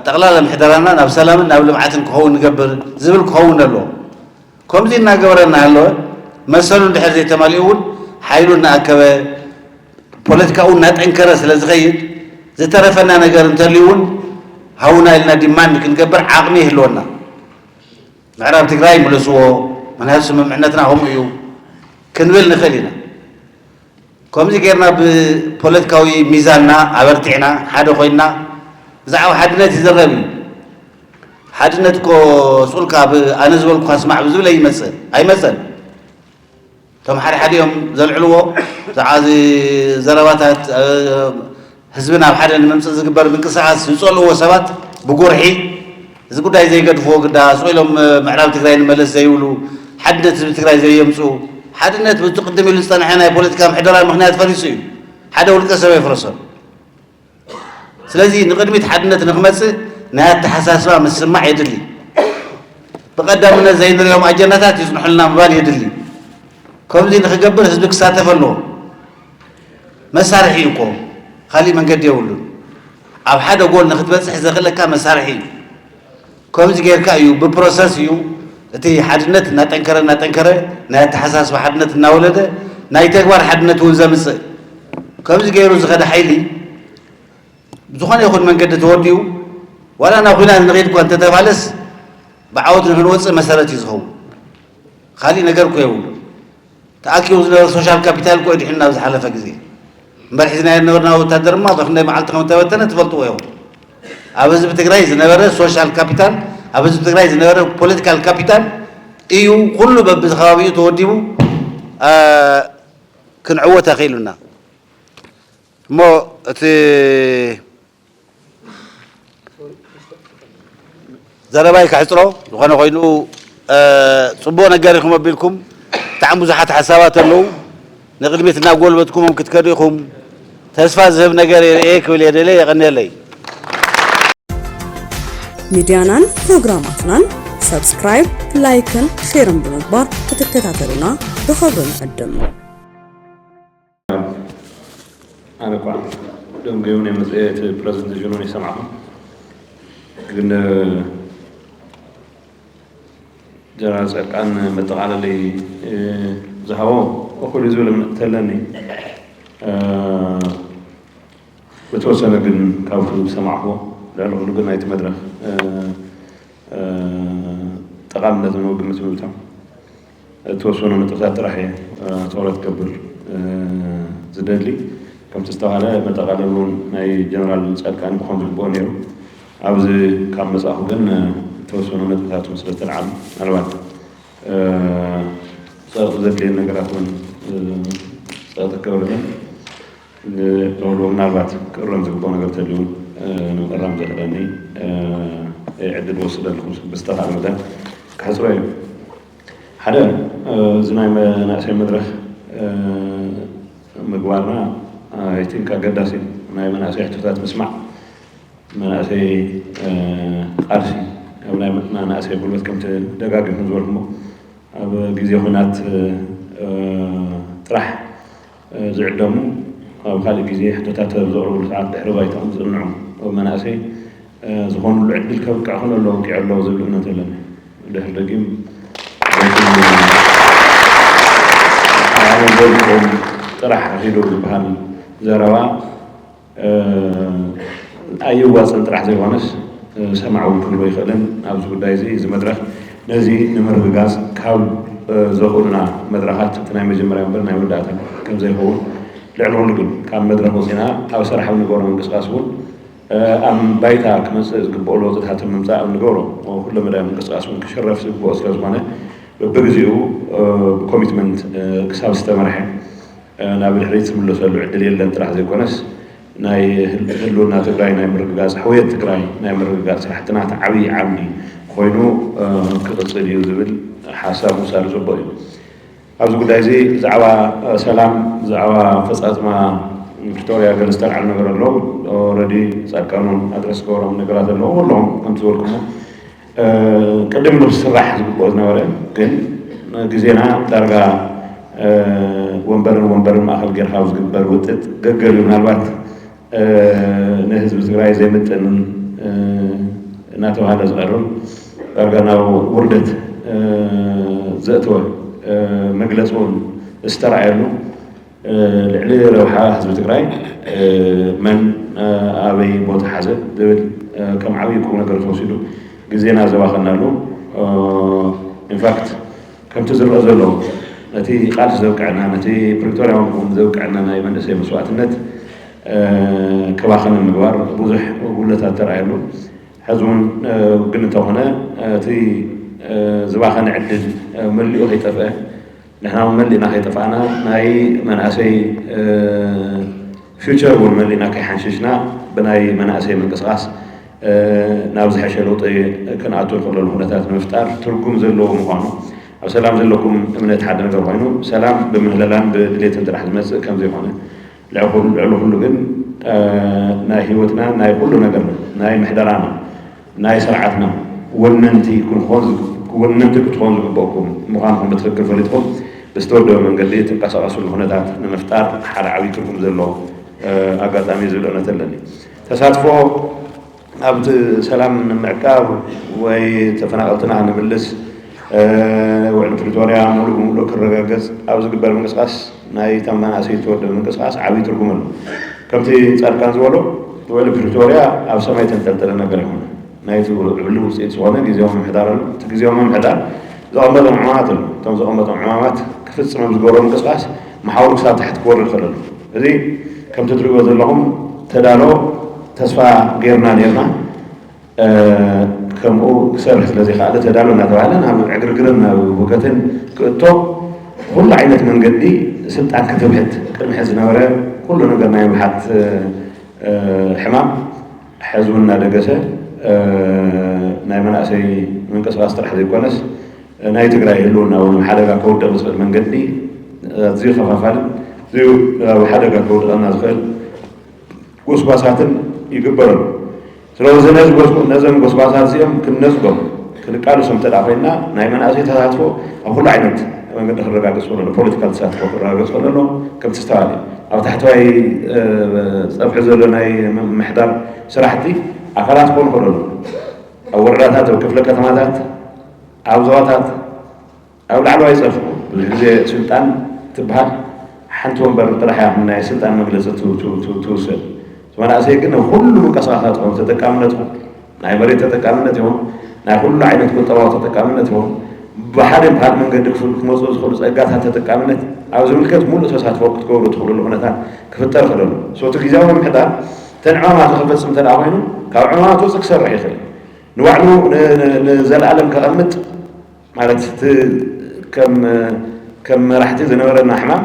ጠቕላላ ምሕደራና ናብ ሰላምን ናብ ልምዓትን ክኸውን ንገብር ዝብል ክኸውን ኣለዎ። ከምዚ እናገበረ እናሃለወ መሰሉ እንድሕር ዘይተማሊኡ እውን ሓይሉ እናኣከበ ፖለቲካኡ እናጠንከረ ስለ ዝኸይድ ዝተረፈና ነገር እንተልዩ እውን ሃውና ኢልና ዲማንድ ክንገብር ዓቕሚ ይህልወና። ምዕራብ ትግራይ ምለስዎ፣ ምክንያቱ ስምምዕነትና ከምኡ እዩ ክንብል ንኽእል ኢና። ከምዚ ጌርና ብፖለቲካዊ ሚዛንና ኣበርቲዕና ሓደ ኮይንና ብዛዕባ ሓድነት ይዝረብ እዩ። ሓድነት እኮ ስኡልካ ብ-፣ ኣነ ዝበልኩካ ስማዕ ብዝብል ኣይመፅእ-፣ ኣይመፀን። እቶም ሓደ ሓደ እዮም ዘልዕልዎ። ብዛዕባ እዚ ዘረባታት፣ እ፣ ህዝቢ ናብ ሓደ ንምምፅእ ዝግበር ምንቅስቃስ ዝፀልእዎ ሰባት ብጉርሒ እዚ ጉዳይ ዘይገድፍዎ ግዳ ስቕ ኢሎም ምዕራብ ትግራይ ንመለስ ዘይብሉ ሓድነት ህዝቢ ትግራይ ዘየምፅኡ ሓድነት ብቲ ቅድም ኢሉ ዝፀንሐ ናይ ፖለቲካ ምሕደራ ምኽንያት ፈሪሱ እዩ። ሓደ ውልቀ ሰብ ኣይፍረሶን። ስለዚ ንቕድሚት ሓድነት ንክመፅእ ናይ ኣተሓሳስባ ምስማዕ የድሊ። ብቐዳምነት ዘይንሪኦም ኣጀንዳታት ይፅንሑልና ምባል የድሊ። ከምዚ ንክገብር ህዝቢ ክሳተፍ ኣለዎ። መሳርሒ እዩ እኮ፣ ካሊእ መንገዲ የብሉን። ኣብ ሓደ ጎል ንክትበፅሕ ዘኽእለካ መሳርሒ እዩ። ከምዚ ጌርካ እዩ፣ ብፕሮሰስ እዩ እቲ ሓድነት እናጠንከረ እናጠንከረ ናይ ኣተሓሳስባ ሓድነት እናወለደ ናይ ተግባር ሓድነት እውን ዘምፅእ። ከምዚ ገይሩ ዝኸደ ሓይሊ ብዝኾነ ይኹን መንገዲ ተወዲኡ ዋላ ናብ ኲናት ንኸይድ እኳ እንተተባለስ ብዓወት ንክንወፅእ መሰረት እዩ ዝኸውን። ካሊእ ነገር እኮ የብሉ። ተኣኪቡ ዝነበረ ሶሻል ካፒታል እኮ እዩ ድሒኑ ናብ ዝሓለፈ ግዜ። እምበር ሒዝናዮ ዝነበርና ወታደር እማ ብክንደይ መዓልቲ ከም እተበተነ ትፈልጥዎ ኢኹም። ኣብ ህዝቢ ትግራይ ዝነበረ ሶሻል ካፒታል፣ ኣብ ህዝቢ ትግራይ ዝነበረ ፖለቲካል ካፒታል እዩ ኩሉ በብዝከባቢኡ ተወዲቡ፣ አ፣ ክንዕወት ኣኽኢሉና። እሞ እቲ ዘረባይ ከሕፅሮ ዝኾነ ኮይኑ፣ እ፣ ፅቡቕ ነገር ኢኹም ኣቢልኩም። ብጣዕሚ ብዙሓት ሓሳባት ኣለዉ። ንቕድሚት እናጎልበትኩሞም ክትከዱ ኢኹም። ተስፋ ዝህብ ነገር ይርኤ ክብል እየ ደልየ። የቐንየለይ። ሚድያናን ፕሮግራማትናን ሰብስክራይብ፣ ላይክን ሼርን ብምግባር ክትከታተሉና ብኽብሪ ንዕድም። ኣነ እኳ ደንጉየውን እየ መፅየ እቲ ፕረዘንቴሽኑን ይሰማዕኹም። ግን ጀነራል ፃድቃን መጠቓለሊ ዝሃቦ እኹል እዩ ዝብል እምነት እንተለኒ፣ በተወሰነ ግን ካብቲ ዝሰማዕኹዎ ልዕሊ ኩሉ ግን ናይቲ መድረኽ ጠቓልነት ዘለዎ ግምት ብምእታው እተወሰኑ ነጥብታት ጥራሕ እየ ትኹረት ክገብር ዝደሊ። ከምቲ ዝተባህለ መጠቓለሊ እውን ናይ ጀነራል ፃድቃን ክኾን ዝግብኦ ነይሩ። ኣብዚ ካብ መፃእኹ ግን እተወሰኑ ነጥብታት እውን ስለ ዝተልዓሉ ምናልባት ፀቕጢ ዘድልየን ነገራት እውን ፀቕጢ ክገብረለን ንረኽቦ ምናልባት ክእረም ዝግብኦ ነገር ተልዩ እውን ንምእራም ዘኽእለኒ ዕድል ወስደልኩም ብዝተኻእለ መጠን ክሕፅሮ እዩ። ሓደ እዚ ናይ መናእሰይ መድረኽ ምግባርና ኣይቲንክ ኣገዳሲ እዩ። ናይ መናእሰይ ሕቶታት ምስማዕ መናእሰይ ቃልሲ ኣብ ናይ መናእሰይ ጉልበት ከምቲ ደጋጊኹም ዝበልኩሞ ኣብ ግዜ ኹናት ጥራሕ ዝዕደሙ ኣብ ካልእ ግዜ ሕቶታት ኣብ ዘቕርብሉ ሰዓት ድሕሪ ባይታኦም ዝጽንዑ መናእሰይ ዝኾኑሉ ዕድል ከብቅዕ ክነሎ ኣብቂዑ ኣሎ ዝብል እምነት ኣለኒ። ድሕሪ ደጊም ጥራሕ ኪዱ ዝበሃል ዘረባ ኣይዋፅን ጥራሕ ዘይኮነስ ሰማዕ እውን ክህልዎ ይኽእልን ኣብዚ ጉዳይ እዚ እዚ መድረኽ ነዚ ንምርግጋፅ ካብ ዘኽእሉና መድረኻት እቲ ናይ መጀመርያ እምበር ናይ መወዳእታ ከም ዘይኸውን ልዕሊ ኩሉ ግን ካብ መድረኽ ወፂና ኣብ ስራሕ ኣብ ንገብሮ ምንቅስቃስ እውን ኣብ ባይታ ክመፅእ ዝግብኦ ለውጥታት ምምፃእ ኣብ ንገብሮ ኩለ መዳይ ምንቅስቃስ እውን ክሽረፍ ዝግብኦ ስለ ዝኾነ በብግዜኡ ብኮሚትመንት ክሳብ ዝተመርሐ ናብ ድሕሪት ዝምለሰሉ ዕድል የለን ጥራሕ ዘይኮነስ ናይ ህልውና ትግራይ ናይ ምርግጋፅ ሕውየት ትግራይ ናይ ምርግጋፅ ስራሕትና እቲ ዓብዪ ዓምዲ ኮይኑ ክቕፅል እዩ ዝብል ሓሳብ ምውሳድ ዝግብኦ እዩ። ኣብዚ ጉዳይ እዚ ብዛዕባ ሰላም ብዛዕባ ኣፈፃፅማ ፕሪቶርያ ገለ ዝተልዓሉ ነገር ኣሎ። ኦረዲ ፃድቃን እውን ኣድረስ ገበሮም ነገራት ኣለዉ ኣለዎም ከምቲ ዝበልኩሞ ቅድም ኢሉ ክስራሕ ዝግብኦ ዝነበረ ግን ግዜና ዳርጋ ወንበርን ወንበርን ማእኸል ጌርካ ኣብ ዝግበር ውጥጥ ገገል እዩ ምናልባት ንህዝቢ ትግራይ ዘይምጥን እናተባሃለ ዝቐርብ ዳርጋ ናብ ውርደት ዘእተወ መግለፂ እውን ዝተረኣየሉ ልዕሊ ረብሓ ህዝቢ ትግራይ መን ኣበይ ቦታ ሓዘ ዝብል ከም ዓብዪ ቁም ነገር ተወሲዱ ግዜና ዘባኸናሉ ኢንፋክት ከምቲ ዝረአ ዘሎ ነቲ ቃልሲ ዘብቅዐና ነቲ ፕሪቶርያዊ ዘብቅዐና ናይ መንእሰይ መስዋእትነት ክባኸን ምግባር ብዙሕ ጉድለታት ተራእየሉ። ሕዚ እውን ግን እንተኾነ እቲ ዝባኸነ ዕድል መሊኡ ከይጠፍአ ንሕና እውን መሊእና ከይጠፋእና ናይ መናእሰይ ፊውቸር እውን መሊእና ከይሓንሽሽና ብናይ መናእሰይ ምንቅስቃስ ናብ ዝሐሸ ለውጢ ክንኣቱ ንኽእለሉ ኩነታት ንምፍጣር ትርጉም ዘለዎ ምዃኑ ኣብ ሰላም ዘለኩም እምነት ሓደ ነገር ኮይኑ ሰላም ብምህለላን ብድሌትን ጥራሕ ዝመፅእ ከም ዘይኮነ ልዕሊ ኩሉ ግን ናይ ህይወትና ናይ ኩሉ ነገርና ናይ ምሕደራና ናይ ስርዓትና ወነንቲ ክንኾን ወነንቲ ክትኾን ዝግበእኩም ምዃንኩም ብትክክል ፈሊጥኩም ብዝተወደበ መንገዲ ትንቀሳቀስሉ ኩነታት ንምፍጣር ሓደ ዓብዪ ትርጉም ዘለዎ ኣጋጣሚ ዝብል እምነት ኣለኒ። ተሳትፎ ኣብቲ ሰላም ንምዕቃብ ወይ ተፈናቀልትና ንምልስ ውዕሊ ፕሪቶርያ ሙሉእ ብሙሉእ ክረጋገፅ ኣብ ዝግበር ምንቅስቃስ ናይ እታ መናእሰይ ዝተወደበ ምንቅስቃስ ዓብዪ ትርጉም ኣሎ። ከምቲ ፃድቃን ዝበሎ ውዕሊ ፕሪቶርያ ኣብ ሰማይ ተንጠልጠለ ነገር ይኮነ ናይቲ ውዕሊ ውፅኢት ዝኾነ ግዜያዊ ምምሕዳር ኣሎ። እቲ ግዜያዊ ምምሕዳር ዘቐመጦም ዕማማት ኣሎ። እቶም ዘቐመጦም ዕማማት ክፍፅም ኣብ ዝገበሮ ምንቅስቃስ መሓውሩ ክሳብ ታሕቲ ክወርድ ከለሉ እዚ ከምቲ ትሪእዎ ዘለኹም ተዳሎ ተስፋ ጌርና ኔርና ከምኡ ክሰርሕ ስለ ዘይከኣለ ተዳሎ እናተባህለ ናብ ዕግርግርን ናብ ውከትን ክእቶ ኩሉ ዓይነት መንገዲ ስልጣን ክትብሕት ቅድሚ ሕዚ ዝነበረ ኩሉ ነገር ናይ ምብሓት ሕማም ሕዚ እውን እናደገሰ ናይ መናእሰይ ምንቅስቃስ ጥራሕ ዘይኮነስ ናይ ትግራይ ህልውና እውን ኣብ ሓደጋ ከውድቕ ዝኽእል መንገዲ ኣዝዩ ከፋፋልን ኣዝዩ ኣብ ሓደጋ ከውድቐና ዝኽእል ጎስጓሳትን ይግበረሉ። ስለዚ ነዚ ጎስጎ- ነዞም ጎስጓሳት እዚኦም ክንነጽጎም ክንቃልሶም እንተ ኮይንና ናይ መናእሰይ ተሳትፎ ኣብ ኩሉ ዓይነት መንገዲ ክረጋገጽ ከሎ ፖለቲካል ተሳትፎ ክረጋገጽ ከሎ ከምቲ ዝተባለ ኣብ ታሕተዋይ ጸፍሒ ዘሎ ናይ ምምሕዳር ስራሕቲ ኣካላት ክኾኑ ከሎ ኣብ ወረዳታት ኣብ ክፍለ ከተማታት ኣብ ዞባታት ኣብ ላዕለዋይ ጸፍሒ ብዙሕ ግዜ ስልጣን ትበሃል ሓንቲ ወንበር ጥራሕ እያ ናይ ስልጣን መግለፂ ትውሰድ። መናእሰይ ግን ኩሉ ምንቀስቃሳት ይኹን ተጠቃምነት ይኹን ናይ መሬት ተጠቃምነት ይኹን ናይ ኩሉ ዓይነት ቁጠባዊ ተጠቃምነት ይኹን ብሓደ ብካልእ መንገዲ ክመፁ ዝኽእሉ ፀጋታት ተጠቃምነት ኣብ ዝምልከት ሙሉእ ተሳትፎ ክትገብሩ ትኽእሉሉ ኩነታት ክፍጠር ክደሉ ሶቲ ግዜያዊ ምምሕዳር ተን ዕማማት ክፈፅም እንተ ኮይኑ ካብ ዕማማት ወፅእ ክሰርሕ ይኽእል ንባዕሉ ንዘለኣለም ከቐምጥ ማለት እቲ ከም ከም መራሕቲ ዝነበረና ሕማም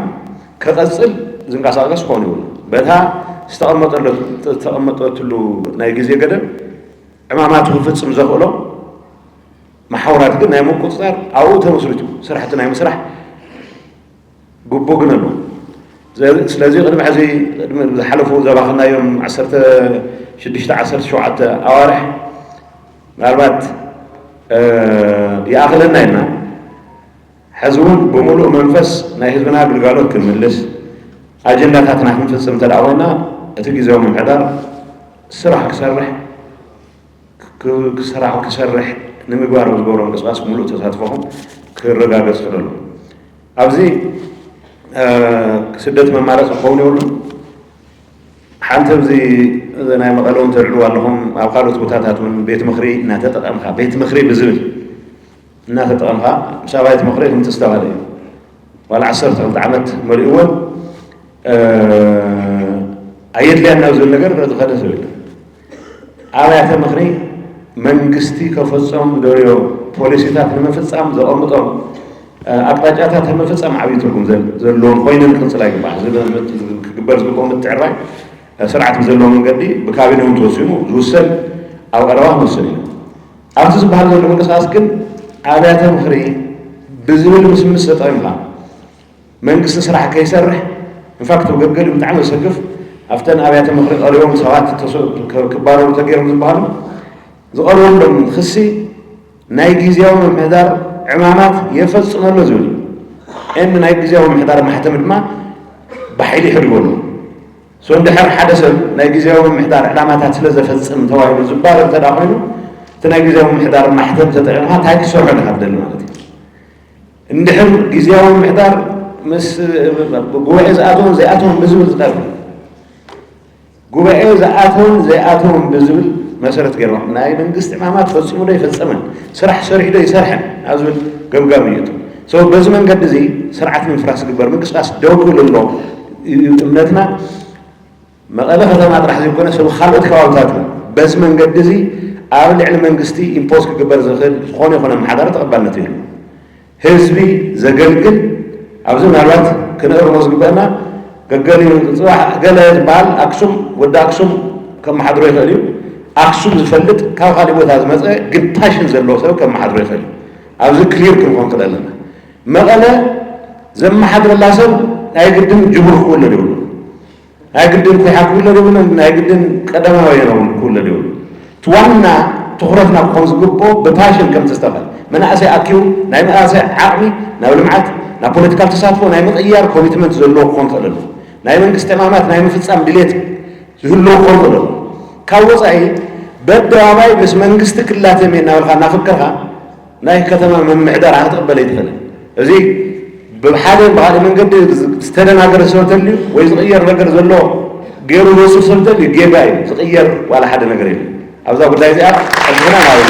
ከቐፅል ዝንቀሳቀስ ክኸውን ይብሉ በታ ዝተቐመጠትሉ ናይ ግዜ ገደብ ዕማማቱ ክፍፅም ዘኽእሎ መሓውራት ግን ናይ ምቁፅፃር ኣብኡ ተመስሪቱ ስራሕቲ ናይ ምስራሕ ግቡእ ግን ኣሎ። ስለዚ ቅድሚ ሕዚ ዝሓለፉ ዘባኽናዮም ዓሰርተ ሽዱሽተ ዓሰርተ ሸውዓተ ኣዋርሕ ምናልባት ይኣኽለና ኢልና ሕዚ እውን ብምሉእ መንፈስ ናይ ህዝብና ግልጋሎት ክንምልስ ኣጀንዳታትና ክንፍፅም እንተ ኮይና እቲ ግዜያዊ ምምሕዳር ስራሕ ክሰርሕ ክስራሕ ክሰርሕ ንምግባር ኣብ ዝገብሮ ምንቅስቃስ ሙሉእ ተሳትፎኹም ክረጋገፅ ክደሉ ኣብዚ ስደት መማረፂ ክኸውን የብሉን። ሓንቲ ኣብዚ ናይ መቐለ እውን ተልዕልዋ ኣለኹም ኣብ ካልኦት ቦታታት እውን ቤት ምኽሪ እናተጠቐምካ ቤት ምኽሪ ብዝብል እናተጠቐምካ ምስ ኣባይቲ ምኽሪ ከምቲ ዝተባህለ እዩ ዋላ ዓሰርተ ክልተ ዓመት መሊእዎን ኣየድልያን ናብ ዝብል ነገር ዝኸደ ሰብ የለን። ኣብያተ ምኽሪ መንግስቲ ከፈፅም ዝደልዮ ፖሊሲታት ንምፍፃም ዘቐምጦም ኣቅጣጫታት ንምፍፃም ዓብዪ ትርጉም ዘለዎም ኮይነን ክቕፅላ ይግባእ። ክግበር ዝግብኦ ምትዕራይ ስርዓት ብዘለዎ መንገዲ ብካቢነ እውን ተወሲኑ ዝውሰን ኣብ ቀረባ ክንወስን ኢና። ኣብቲ ዝበሃል ዘሎ ምንቅስቃስ ግን ኣብያተ ምኽሪ ብዝብል ምስምስ ተጠቒምካ መንግስቲ ስራሕ ከይሰርሕ ኢንፋክት ገገሊ ብጣዕሚ ዘሰክፍ ኣብተን ኣብያተ ምኽሪ ቀሪቦም ሰባት ክባረሩ ተገይሮም ዝበሃሉ ዝቐረበሎም ክሲ ናይ ግዜያዊ ምምሕዳር ዕማማት የፈፅመሎ ዝብል እዩ። ኤን ናይ ግዜያዊ ምምሕዳር ማሕተም ድማ ብሓይሊ ይሕድጎ ኣሎ። ሶ እንድሕር ሓደ ሰብ ናይ ግዜያዊ ምምሕዳር ዕላማታት ስለ ዘፈፅም ተባሂሉ ዝባረር እንተ ኮይኑ እቲ ናይ ግዜያዊ ምምሕዳር ማሕተም ተጠቂምካ እንታይ ክሰርሖ ኢኻ ትደሊ ማለት እዩ። እንድሕር ግዜያዊ ምምሕዳር ምስ ጉባኤ ዝኣተውን ዘይኣተውን ብዝብል ዝቀርብ ጉባኤ ዝኣተውን ዘይኣተውን ብዝብል መሰረት ገይርና ናይ መንግስቲ ዕማማት ፈፂሙ ዶ ይፈፀመን ስራሕ ሰሪሑ ዶ ይሰርሐን ኣብ ዝብል ገምጋም እዩ። ሶ በዚ መንገዲ እዚ ስርዓት ንምፍራስ ዝግበር ምንቅስቃስ ደው ክብል ኣሎ እዩ እምነትና። መቐለ ከተማ ጥራሕ ዘይኮነ ሰብ ካልኦት ከባብታት በዚ መንገዲ እዚ ኣብ ልዕሊ መንግስቲ ኢምፖዝ ክግበር ዝኽእል ዝኾነ ይኾነ ኣመሓዳሪ ተቐባልነት የሉ። ህዝቢ ዘገልግል ኣብዚ ምናልባት ክንእርሞ ዝግበአና ገገሊ ፅባሕ ገለ ዝበሃል ኣክሱም ወዲ ኣክሱም ከመሓድሮ ይኽእል እዩ። ኣክሱም ዝፈልጥ ካብ ካሊእ ቦታ ዝመፀ ግን ፓሽን ዘለዎ ሰብ ከመሓድሮ ይኽእል እዩ። ኣብዚ ክሊር ክንኾን ክእል ኣለና። መቐለ ዘመሓድረላ ሰብ ናይ ግድን ጅቡር ክውለድ ይብሉ ናይ ግድን ኩሓ ክውለድ ይብሉ ናይ ግድን ቀዳማዊ ክውለድ ይብሉ እቲ ዋና ትኹረትና ክኾን ዝግብኦ ብፓሽን ከም ዝተባለ መናእሰይ ኣኪቡ ናይ መናእሰይ ዓቕሚ ናብ ልምዓት ናብ ፖለቲካል ተሳትፎ ናይ ምቕያር ኮሚትመንት ዘለዎ ክኾን ክእል ኣለዎ። ናይ መንግስቲ ዕማማት ናይ ምፍፃም ድሌት ዝህልዎ ክኾን ክእል ኣለዎ። ካብ ወፃኢ በደባባይ ምስ መንግስቲ ክላተም እየ እናበልካ እናፈከርካ ናይ ከተማ ምምሕዳር ክትቕበል ኣይትኽእልን። እዚ ብሓደ ብካሊእ መንገዲ ዝተደናገረ ሰብ ተልዩ ወይ ዝቕየር ነገር ዘሎ ገይሩ ዝወስድ ሰብ ተልዩ ጌጋ እዩ። ዝቕየር ዋላ ሓደ ነገር የለን። ኣብዛ ጉዳይ እዚኣ ሕዝብና ናብ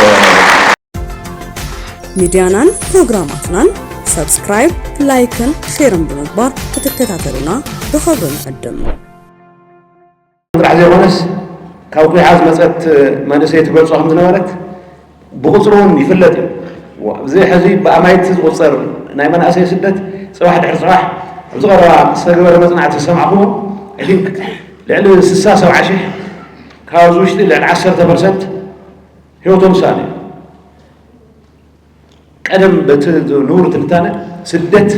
ሚድያናን ፕሮግራማትናን ሰብስክራይብ፣ ላይክን ሼርን ብምግባር ክትከታተሉና ብኽብሪ ንዕድም። ጥራሕ ዘይኮነስ ካብ ኩሓ ዝመፀት መንእሰይ ትገልፆ ከም ዝነበረት ብቁፅሪ እውን ይፍለጥ እዩ። እዚ ሕዚ ብኣማይቲ ዝቁፀር ናይ መናእሰይ ስደት ፅባሕ ድሕሪ ፅባሕ ኣብዚ ቀረባ ዝተገበረ መፅናዕቲ ዝሰማዕኩዎ ልዕሊ ስሳ ሰብዓ ሽሕ ካብዚ ውሽጢ ልዕሊ ዓሰርተ ፐርሰንት ህይወቶም ዝሰኣነ እዩ። ቀደም በቲ ንቡር ትንታነ ስደት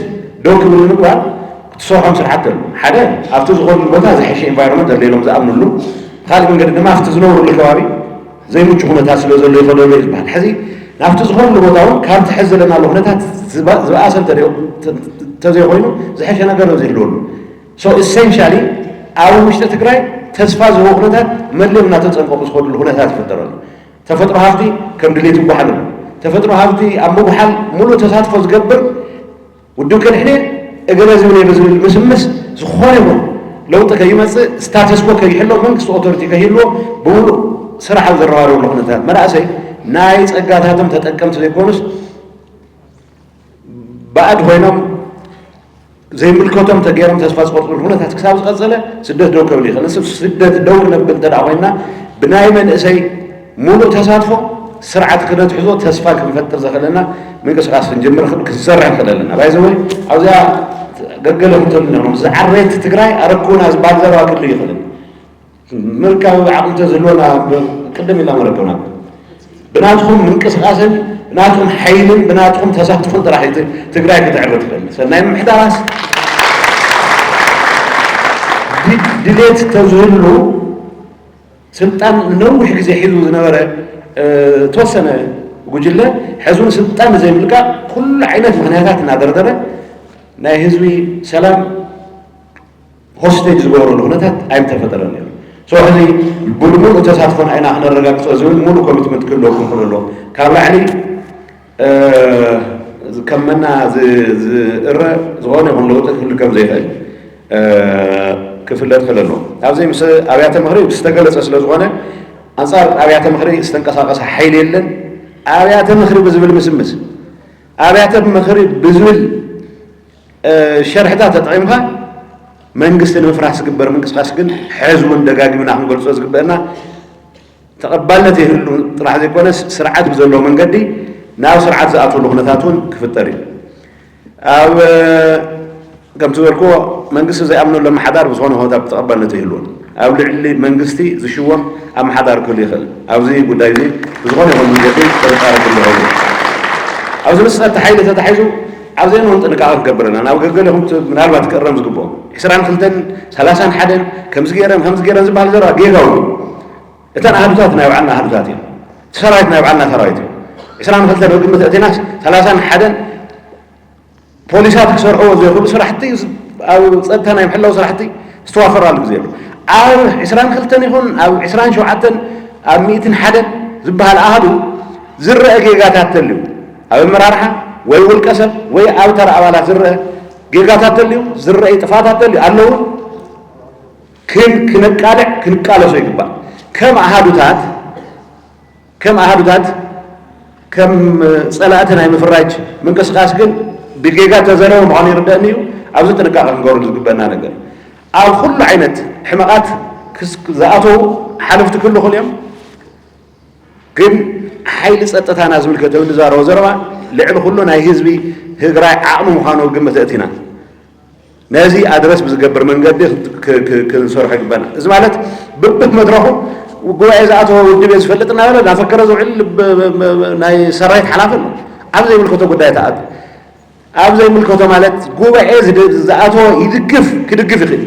ደው ክብል ንምግባር ክትሰርሖም ስራሕቲ ኣሎ። ሓደ ኣብቲ ዝኾኑሉ ቦታ ዝሐሸ ኤንቫይሮንመንት ኣሎ ኢሎም ዝኣምኑሉ፣ ብካሊእ መንገዲ ድማ ኣብቲ ዝነብሩሉ ከባቢ ዘይምቹ ኩነታት ስለ ዘሎ ይኸደሉ እዩ ዝበሃል። ሕዚ ናብቲ ዝኾኑሉ ቦታ እውን ካብቲ ሕዚ ዘለናሉ ኩነታት ዝበኣሰ እንተዘይኮይኑ ዝሐሸ ነገር ዝህልወሉ ሶ ኢሰንሻሊ ኣብ ውሽጢ ትግራይ ተስፋ ዝህቡ ኩነታት መድልዮም እናተፀንቀቑ ዝኸድሉ ኩነታት ይፍጠረሉ። ተፈጥሮ ሃፍቲ ከም ድሌት ይጓሓል ኣሎ። ተፈጥሮ ሃፍቲ ኣብ ምጉሓል ሙሉእ ተሳትፎ ዝገብር ውድብ ከድሕን እየ እገለ ዝብል እየ ብዝብል ምስምስ ዝኾነ ይኹን ለውጢ ከይመፅእ ስታተስኮ ከይሕሎ መንግስቲ ኦቶሪቲ ከይህልዎ ብሙሉእ ስራሕ ኣብ ዘረባርበሉ ኩነታት መናእሰይ ናይ ፀጋታቶም ተጠቀምቲ ዘይኮኑስ ባእድ ኮይኖም ዘይምልከቶም ተገይሮም ተስፋ ዝቆርፅሉ ኩነታት ክሳብ ዝቐፀለ ስደት ደው ከብል ይኽእል። ንሱ ስደት ደው ክነብል እንተ ኮይንና ብናይ መንእሰይ ሙሉእ ተሳትፎ ስርዓት ክነትሕዞ ተስፋ ክንፈጥር ዘኽእለና ምንቅስቃስ ክንጅምር ክንሰርሕ ንኽእል ኣለና። ባይዘወይ ኣብዚኣ ገገለ ክትብሉ ነርኩም ዝዓረየት ትግራይ ኣረክቡና ዝበሃል ዘረባ ክድሊ ይኽእል ምርካብ ዓቕሚ ተዝህልወና ቅድም ኢልና መረከብና። ብናትኩም ምንቅስቃስን ብናትኩም ሓይልን ብናትኩም ተሳትፎን ጥራሕ ትግራይ ክትዕረ ትኽእል። ሰናይ ምምሕዳራስ ድሌት ተዝህሉ ስልጣን ንነዊሕ ግዜ ሒዙ ዝነበረ ተወሰነ ጉጅለ ሕዚ እውን ስልጣን ንዘይምልቃቕ ኩሉ ዓይነት ምክንያታት እናደርደረ ናይ ህዝቢ ሰላም ሆስቴጅ ዝገበረሉ ኩነታት ኣይምተፈጠረን ነይሩ። ሶ ሕዚ ብሙሉእ ተሳትፎና ኢና ክነረጋግፆ ዝብል ሙሉእ ኮሚትመንት ክህልወኩም ክእል ኣለዎ። ካብ ላዕሊ ከም መና ዝእረ ዝኾነ ይኹን ለውጢ ክህሉ ከም ዘይኽእል ክፍለጥ ክእል ኣለዎ። ኣብዚ ምስ ኣብያተ ምኽሪ ዝተገለፀ ስለ ዝኾነ ኣንፃር ኣብያተ ምኽሪ ዝተንቀሳቐሰ ሓይሊ የለን። ኣብያተ ምኽሪ ብዝብል ምስምስ ኣብያተ ምኽሪ ብዝብል ሸርሕታት ተጠቒምካ መንግስቲ ንምፍራስ ዝግበር ምንቅስቃስ ግን ሕዚ እውን ደጋጊምና ክንገልጾ ዝግበአና ተቐባልነት የህሉ ጥራሕ ዘይኮነስ ስርዓት ብዘለዎ መንገዲ ናብ ስርዓት ዝኣትወሉ ኩነታት እውን ክፍጠር እዩ። ኣብ ከምቲ ዝበልክዎ መንግስቲ ዘይኣምነሉ ኣመሓዳር ብዝኾነ ኩነታት ተቐባልነት የህልዎን። ኣብ ልዕሊ መንግስቲ ዝሽወም ኣመሓዳር ክህሉ ይኽእል። ኣብዚ ጉዳይ እዚ ብዝኾነ ይኹን መንገዲ ጥርጣረ ክህሉ ይኽእል። ኣብዚ ምስ ጸጥታ ሓይሊ ተታሒዙ ኣብዘን እውን ጥንቃቐ ክንገብር ኣለና። ናብ ገገለ ይኹን ምናልባት ክእረም ዝግብኦ ዕስራን ክልተን ሰላሳን ሓደን ከምዚ ገይረን ከምዚ ገይረን ዝበሃል ዘረባ ጌጋዊ እዩ። እተን ኣሃዱታት ናይ ባዕልና ኣሃዱታት እዮም። እቲ ሰራዊት ናይ ባዕልና ሰራዊት እዩ። ዕስራን ክልተን ብግምት እቲናስ ሰላሳን ሓደን ፖሊሳት ክሰርሕዎ ዘይኽእሉ ስራሕቲ ኣብ ጸጥታ ናይ ምሕላው ስራሕቲ ዝተዋፈራሉ ግዜ ኣሎ። ኣብ ዕስራን ክልተን ይኹን ኣብ ዕስራን ሸውዓተን ኣብ ሚእትን ሓደን ዝበሃል ኣሃዱ ዝረአ ጌጋታት ተልዩ ኣብ ኣመራርሓ ወይ ውልቀ ሰብ ወይ ኣብ ተራ ኣባላት ዝረአ ጌጋታት ተልዩ ዝረአ ጥፋታት ተልዩ ኣለዉ ክን ክነቃልዕ ክንቃለሶ ይግባእ። ከም ኣሃዱታት ከም ኣሃዱታት ከም ጸላእቲ ናይ ምፍራጅ ምንቅስቃስ ግን ብጌጋ ተዘረበ ምዃኑ ይርደእኒ እዩ። ኣብዚ ጥንቃቐ ክንገብረሉ ዝግበና ነገር ኣብ ኩሉ ዓይነት ሕመቓት ክስ- ዝኣተዉ ሓለፍቲ ክህሉ ይኽእሉ እዮም። ግን ሓይሊ ጸጥታና ዝምልከት ንዛረቦ ዘረባ ልዕሊ ኩሉ ናይ ህዝቢ ትግራይ ዓቕሚ ምዃኑ ግምት ኣእቲና ነዚ ኣድረስ ብዝገብር መንገዲ ክ- ክ- ክንሰርሖ ይግበና። እዚ ማለት ብብት መድረኹ ጉባኤ ዝኣተወ ውድብ እየ ዝፈልጥ እናበለ እናፈከረ ዝውዕል ብ- ብ- ብ- ናይ ሰራዊት ሓላፊ ኣሎ። ኣብ ዘይምልከቶ ጉዳይ ተኣቱ ኣብ ዘይምልከቶ ማለት ጉባኤ ዝድ- ዝኣተወ ይድግፍ ክድግፍ ይኽእል እዩ።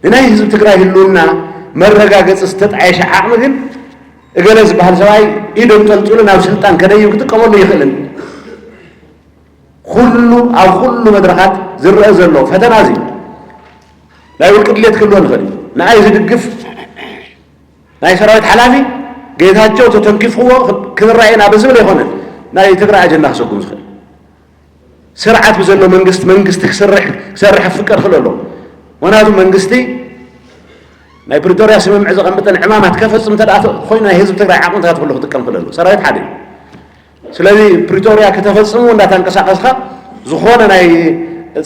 ንናይ ህዝቢ ትግራይ ህልውና መረጋገፂ ዝተጣየሸ ዓቕሚ ግን እገለ ዝበሃል ሰብኣይ ኢዱ ኣንጠልጢሉ ናብ ስልጣን ከደይብ ክጥቀመሉ ይኽእልን ኩሉ ኣብ ኩሉ መድረኻት ዝረአ ዘሎ ፈተና እዚ ናይ ውልቂ ድሌት ክህልዎ ንኽእል እዩ። ንኣይ ዝድግፍ ናይ ሰራዊት ሓላፊ ጌታቸው ተተንኪፍዎ ክንረኣየና ብዝብል ኣይኮነን ናይ ትግራይ ኣጀንዳ ክሰጉም ዝኽእል። ስርዓት ብዘሎ መንግስቲ መንግስቲ ክሰርሕ ክሰርሕ ክፍቀድ ክእል ኣሎ። ምክንያቱ መንግስቲ ናይ ፕሪቶርያ ስምምዕ ዘቐምጠን ዕማማት ከፈፅም እንተ ደኣ ኮይኑ ናይ ህዝቢ ትግራይ ዓቕምታት ኩሉ ክጥቀም ክእል ኣሎ። ሰራዊት ሓደ እዩ። ስለዚ ፕሪቶርያ ከተፈፅሙ እንዳተንቀሳቀስካ ዝኾነ ናይ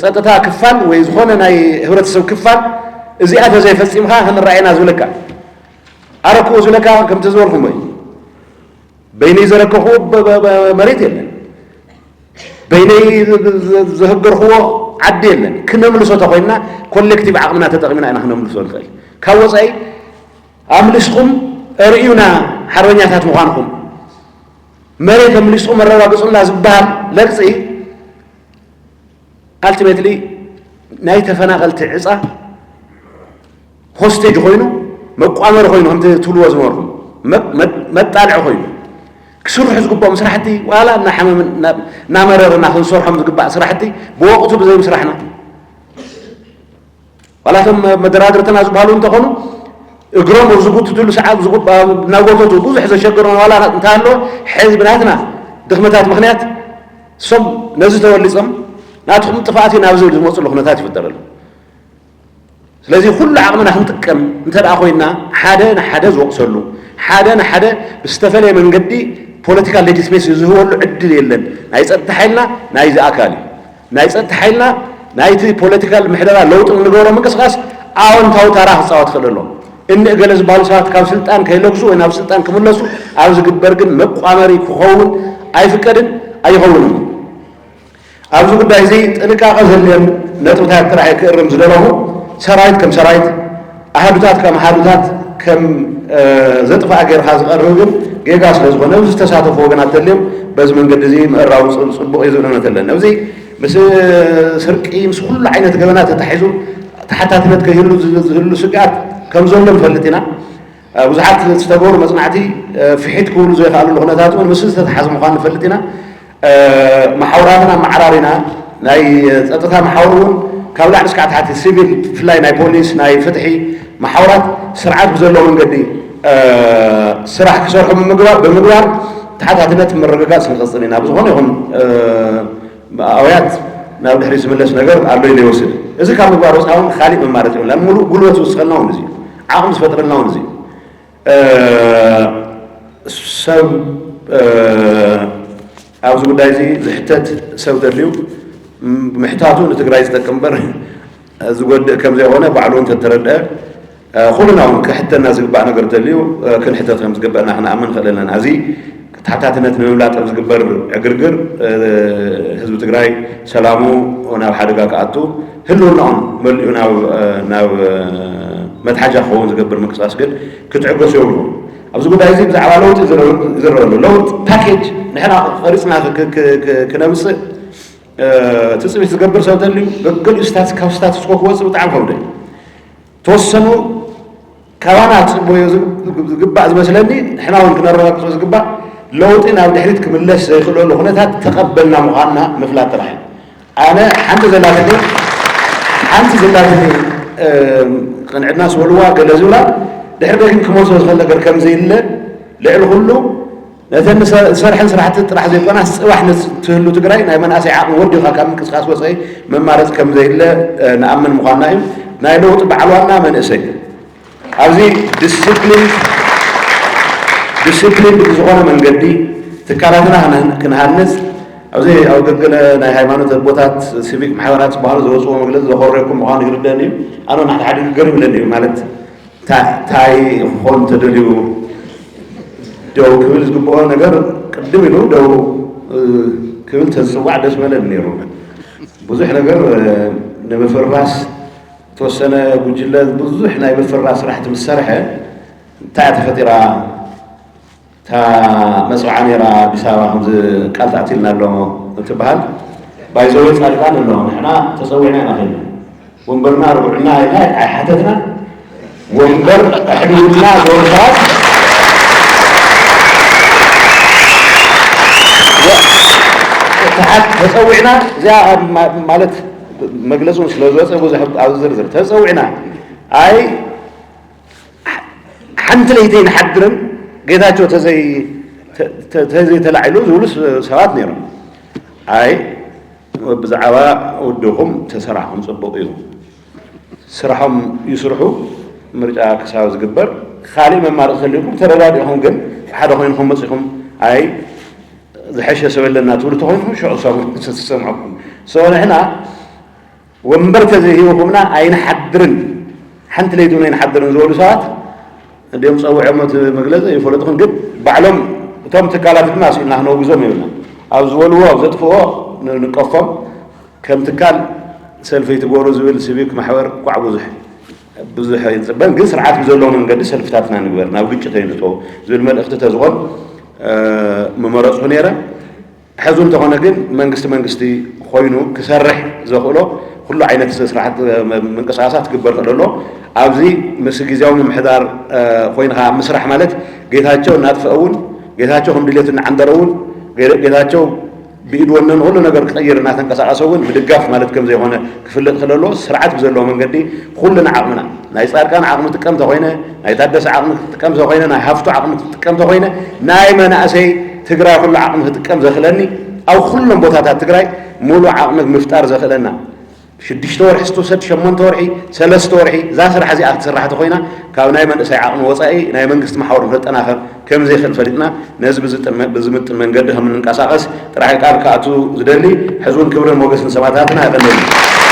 ፀጥታ ክፋል ወይ ዝኾነ ናይ ህብረተሰብ ክፋል እዚኣ ተዘይፈፂምካ ክንረኣየና ዝብለካ ኣረክኡ ዝብለካ ከምቲ ዝበልኩም ወይ በይነይ ዘረከኹዎ በ- በ- በ- መሬት የለን። በይነይ ዝ- ዝ- ዝ- ዘህገርክዎ ዓዲ የለን። ክነምልሶ ተኮይንና ኮሌክቲቭ ዓቕምና ተጠቂምና ኢና ክነምልሶ ንኽእል። ካብ ወፃኢ ኣምሊስኩም እርእዩና ሓርበኛታት ምዃንኩም መሬት ኣምሊስኩም ኣረጋግፁና ዝበሃል ለግፂ ኣልቲሜትሊ ናይ ተፈናቐልቲ ዕፃ ሆስቴጅ ኮይኑ መቋመሪ ኮይኑ ከምቲ ትብልዎ ዝነበርኩም መ- መ- መጣልዒ ኮይኑ ክስርሑ ዝግብኦም ስራሕቲ ዋላ እናሓመምን እና- እናመረርና ክንሰርሖም ዝግባእ ስራሕቲ ብወቕቱ ብዘይምስራሕና ዋላ እቶም መደራድርትና ዝበሃሉ እንተኾኑ እግሮም ኣብ ዝጉትትሉ ሰዓት ዝጉ- ኣብ- እናጎተቱ ብዙሕ ዘሸገሮም ዋላ እንተሃለወ ሕዚ ብናትና ድኽመታት ምኽንያት እሶም ነዚ ተወሊፆም ናትኩም ጥፍኣት እዩ ናብ ዝብል ዝመፅሉ ኩነታት ይፍጠረሉ። ስለዚ ኩሉ ዓቕምና ክንጥቀም እንተ ደኣ ኮይና ሓደ ንሓደ ዝወቕሰሉ ሓደ ንሓደ ብዝተፈለየ መንገዲ ፖለቲካል ሌጂትሜሲ ዝህበሉ ዕድል የለን። ናይ ፀጥታ ሓይልና ናይዚ ኣካል እዩ። ናይ ፀጥታ ሓይልና ናይቲ ፖለቲካል ምሕደራ ለውጢ ንገብሮ ምንቅስቃስ ኣወንታዊ ታራ ክፃወት ክእል ኣሎ። እኒ እገለ ዝበሃሉ ሰባት ካብ ስልጣን ከይለግሱ ወይ ናብ ስልጣን ክምለሱ ኣብ ዝግበር ግን መቋመሪ ክኸውን ኣይፍቀድን ኣይኸውንን። ኣብዚ ጉዳይ እዚ ጥንቃቐ ዘድልየን ነጥብታት ጥራሕ ክእርም ዝደለኹ ሰራዊት ከም ሰራዊት ኣሃዱታት ከም ኣሃዱታት ከም ዘጥፍኣ ጌርካ ዝቐርብ ግን ጌጋ ስለ ዝኾነ ዝተሳተፉ ወገናት ተልዮም በዚ መንገዲ እዚ ምእራሙ ፅቡቕ እዩ ዝብል እምነት ኣለኒ። ኣብዚ ምስ ስርቂ ምስ ኩሉ ዓይነት ገበናት ተታሒዙ ተሓታትነት ከይህሉ ዝህሉ ስግኣት ከም ዘሎ ንፈልጥ ኢና። ብዙሓት ዝተገበሩ መፅናዕቲ ፍሒት ክብሉ ዘይከኣሉ ኩነታት እውን ምስ ዝተተሓዘ ምዃኑ ንፈልጥ ኢና። መሓውራትና ኣመዓራሪና ናይ ፀጥታ መሓውር እውን ካብ ላዕሊ እስካዕ ታሕቲ ሲቪል ብፍላይ ናይ ፖሊስ ናይ ፍትሒ መሓውራት ስርዓት ብዘለዎ መንገዲ ስራሕ ክሰርሑ ብምግባር ብምግባር ተሓታትነት ምርግጋፅ ንቐፅል ኢና። ብዝኾነ ይኹን ኣውያት ናብ ድሕሪ ዝምለስ ነገር ኣሎ ኢለ ይወስድ። እዚ ካብ ምግባር ወፃኢ እውን ካሊእ መማረፂ የብልናን። ሙሉእ ጉልበት ዝውስኸልና እውን እዚ እዩ። ዓቕሚ ዝፈጥረልና እውን እዚ እዩ። ሰብ ኣብዚ ጉዳይ እዚ ዝሕተት ሰብ ተድልዩ ምሕታቱ ንትግራይ ዝጠቅም እምበር ዝጎድእ ከም ዘይኮነ ባዕሉ እውን ተተረድአ፣ ኩልና እውን ክሕተና ዝግባእ ነገር እንተልዩ ክንሕተት ከም ዝግበአና ክንኣምን ንኽእል ኣለና። እዚ ተሓታትነት ንምምላጥ ኣብ ዝግበር ዕግርግር ህዝቢ ትግራይ ሰላሙ ናብ ሓደጋ ክኣቱ፣ ህልውናኦም መሊኡ ናብ መትሓጃ ክኸውን ዝገብር ምንቅስቃስ ግን ክትዕገሱ የብሉ። ኣብዚ ጉዳይ እዚ ብዛዕባ ለውጢ ዝረአ ኣሎ ለውጥ ፓኬጅ ንሕና ቀሪፅና ክነምፅእ ትፅቢት ዝገብር ሰብ ተልዩ ገገሊኡ ስታትስ ካብ ስታትስ ኮ ክወፅእ ብጣዕሚ ከብደ ተወሰኑ ካባና ትፅበዮ ዝግባእ ዝመስለኒ ንሕና እውን ክነረጋግፆ ዝግባእ ለውጢ ናብ ድሕሪት ክምለስ ዘይክእለሉ ኩነታት ተቐበልና ምዃንና ምፍላጥ ጥራሕ እዩ። ኣነ ሓንቲ ዘላትኒ ሓንቲ ዘላትኒ ቅንዕድና ዝበልዋ ገለ ዝብላ ድሕሪ ደጊም ክመልሶ ዝኽእል ነገር ከም ዘይለ ልዕሊ ኩሉ ነተን ዝሰርሐን ስራሕቲ ጥራሕ ዘይኮናስ ፅባሕ ንትህሉ ትግራይ ናይ መናእሰይ ዓቕሚ ወዲኻ ካብ ምንቅስቃስ ወፃኢ መማረፂ ከም ዘይለ ንኣምን ምዃንና እዩ። ናይ ለውጢ በዓል ዋና መንእሰይ ኣብዚ ዲስፕሊን ዲስፕሊን ብዝኾነ መንገዲ ትካላትና ክንሃንፅ ኣብዚ ኣብ ገገለ ናይ ሃይማኖት ኣቦታት ሲቪክ ማሕበራት ዝበሃሉ ዘወፅዎ መግለፂ ዘኮረኩም ምዃኑ ይርደን እዩ። ኣነ ናሕቲ ሓደ ግገር ይብለኒ እዩ ማለት እንታይ ኾን ተደልዩ ደው ክብል ዝግብኦ ነገር ቅድም ኢሉ ደው ክብል ተዝፅዋዕ ደስ በለን ነይሩ። ብዙሕ ነገር ንምፍርራስ ዝተወሰነ ጉጅለ ብዙሕ ናይ ምፍርራስ ስራሕቲ ምስ ሰርሐ እንታይ እያ ተፈጢራ እታ መፅውዓ ነይራ ኣዲስ ኣበባ ከምዚ ቃል ተኣትልና ኣሎ እንትበሃል ባይዘወይ ፃድቃን ኣሎ ንሕና ተፀዊዕና ኢና ኸይና ወንበርና ርጉዕና ኢልና ኣይሓተትና ወንበር ኣሕዲጉልና ዶርታት ተሓት ተፀዊዕና እዚኣ ማለት መግለፂ እውን ስለ ዝወፀ ብዙሕ ኣብ ዝርዝር ተፀዊዕና ኣይ ሓንቲ ለይቲ ኣይንሓድርን ጌታቸው ተዘይ ተዘይ ተላዒሉ ዝብሉ ሰባት ነይሮም። ኣይ ብዛዕባ ውድኹም ተሰራሕኹም ፅቡቕ እዩ። ስራሖም ይስርሑ ምርጫ ክሳብ ዝግበር ካሊእ መማረፂ ተልዩኩም ተረዳዲኹም ግን ሓደ ኮይንኩም መፂኹም ኣይ ዝሐሸ ሰብ ኣለና ትብሉ ተኮይንኩም ሽዑ ትሰምዑኩም። ንሕና ወንበር ተዘይሂብኩምና ኣይንሓድርን ሓንቲ ለይቲ እውን ኣይንሓድርን ዝበሉ ሰባት እንዲኦም ፀውዖም እቲ መግለፂ ይፈለጥኹም ግን ባዕሎም እቶም ትካላት ድማ ስኢልና ክነውግዞም የብልና ኣብ ዝበልዎ ኣብ ዘጥፍኦ ንቀፎም ከም ትካል ሰልፊ ይትግበሩ ዝብል ሲቪክ ማሕበር ኳዕ ብዙሕ ብዙሕ ይፅበን ግን ስርዓት ብዘለዎ መንገዲ ሰልፍታትና ንግበር ናብ ግጭት ኣይንእቶ ዝብል መልእክቲ ተዝኾን ምመረፅኩ ነይረ ሕዚ እንተኾነ ግን መንግስቲ መንግስቲ ኮይኑ ክሰርሕ ዘኽእሎ ኩሉ ዓይነት ስርዓት ምንቅስቃሳት ክግበር ክእል ኣሎ ኣብዚ ምስ ግዜያዊ ምምሕዳር ኮይንካ ምስራሕ ማለት ጌታቸው እናጥፈአ እውን ጌታቸው ከም ድሌቱ እናዓንደረ እውን ጌታቸው ብኢድ ወነን ኩሉ ነገር ክቐይር እናተንቀሳቐሰ እውን ምድጋፍ ማለት ከም ዘይኮነ ክፍለጥ ክእል ኣሎ ስርዓት ብዘለዎ መንገዲ ኩልና ዓቕምና ናይ ፃድቃን ዓቕሚ ጥቀም ተኮይነ ናይ ታደሰ ዓቕሚ ክጥቀም ተኮይነ ናይ ሃፍቱ ዓቕሚ ክጥቀም ተኮይነ ናይ መናእሰይ ትግራይ ኩሉ ዓቕሚ ክጥቀም ዘኽለኒ ኣብ ኩሎም ቦታታት ትግራይ ሙሉእ ዓቕሚ ምፍጣር ዘኽእለና ሽዱሽተ ወርሒ ዝተወሰድ ሸሞንተ ወርሒ ሰለስተ ወርሒ እዛ ስራሕ እዚኣ ክትስራሕ ተኮይና ካብ ናይ መንእሰይ ዓቕሚ ወፃኢ ናይ መንግስቲ መሓውር ክጠናኸር ከም ዘይኽእል ፈሊጥና ነዚ ብዝምጥን መንገዲ ከም እንንቀሳቐስ ጥራሕ ቃል ክኣቱ ዝደሊ ሕዚ እውን ክብርን ሞገስን ሰማእታትና የቐንየልና።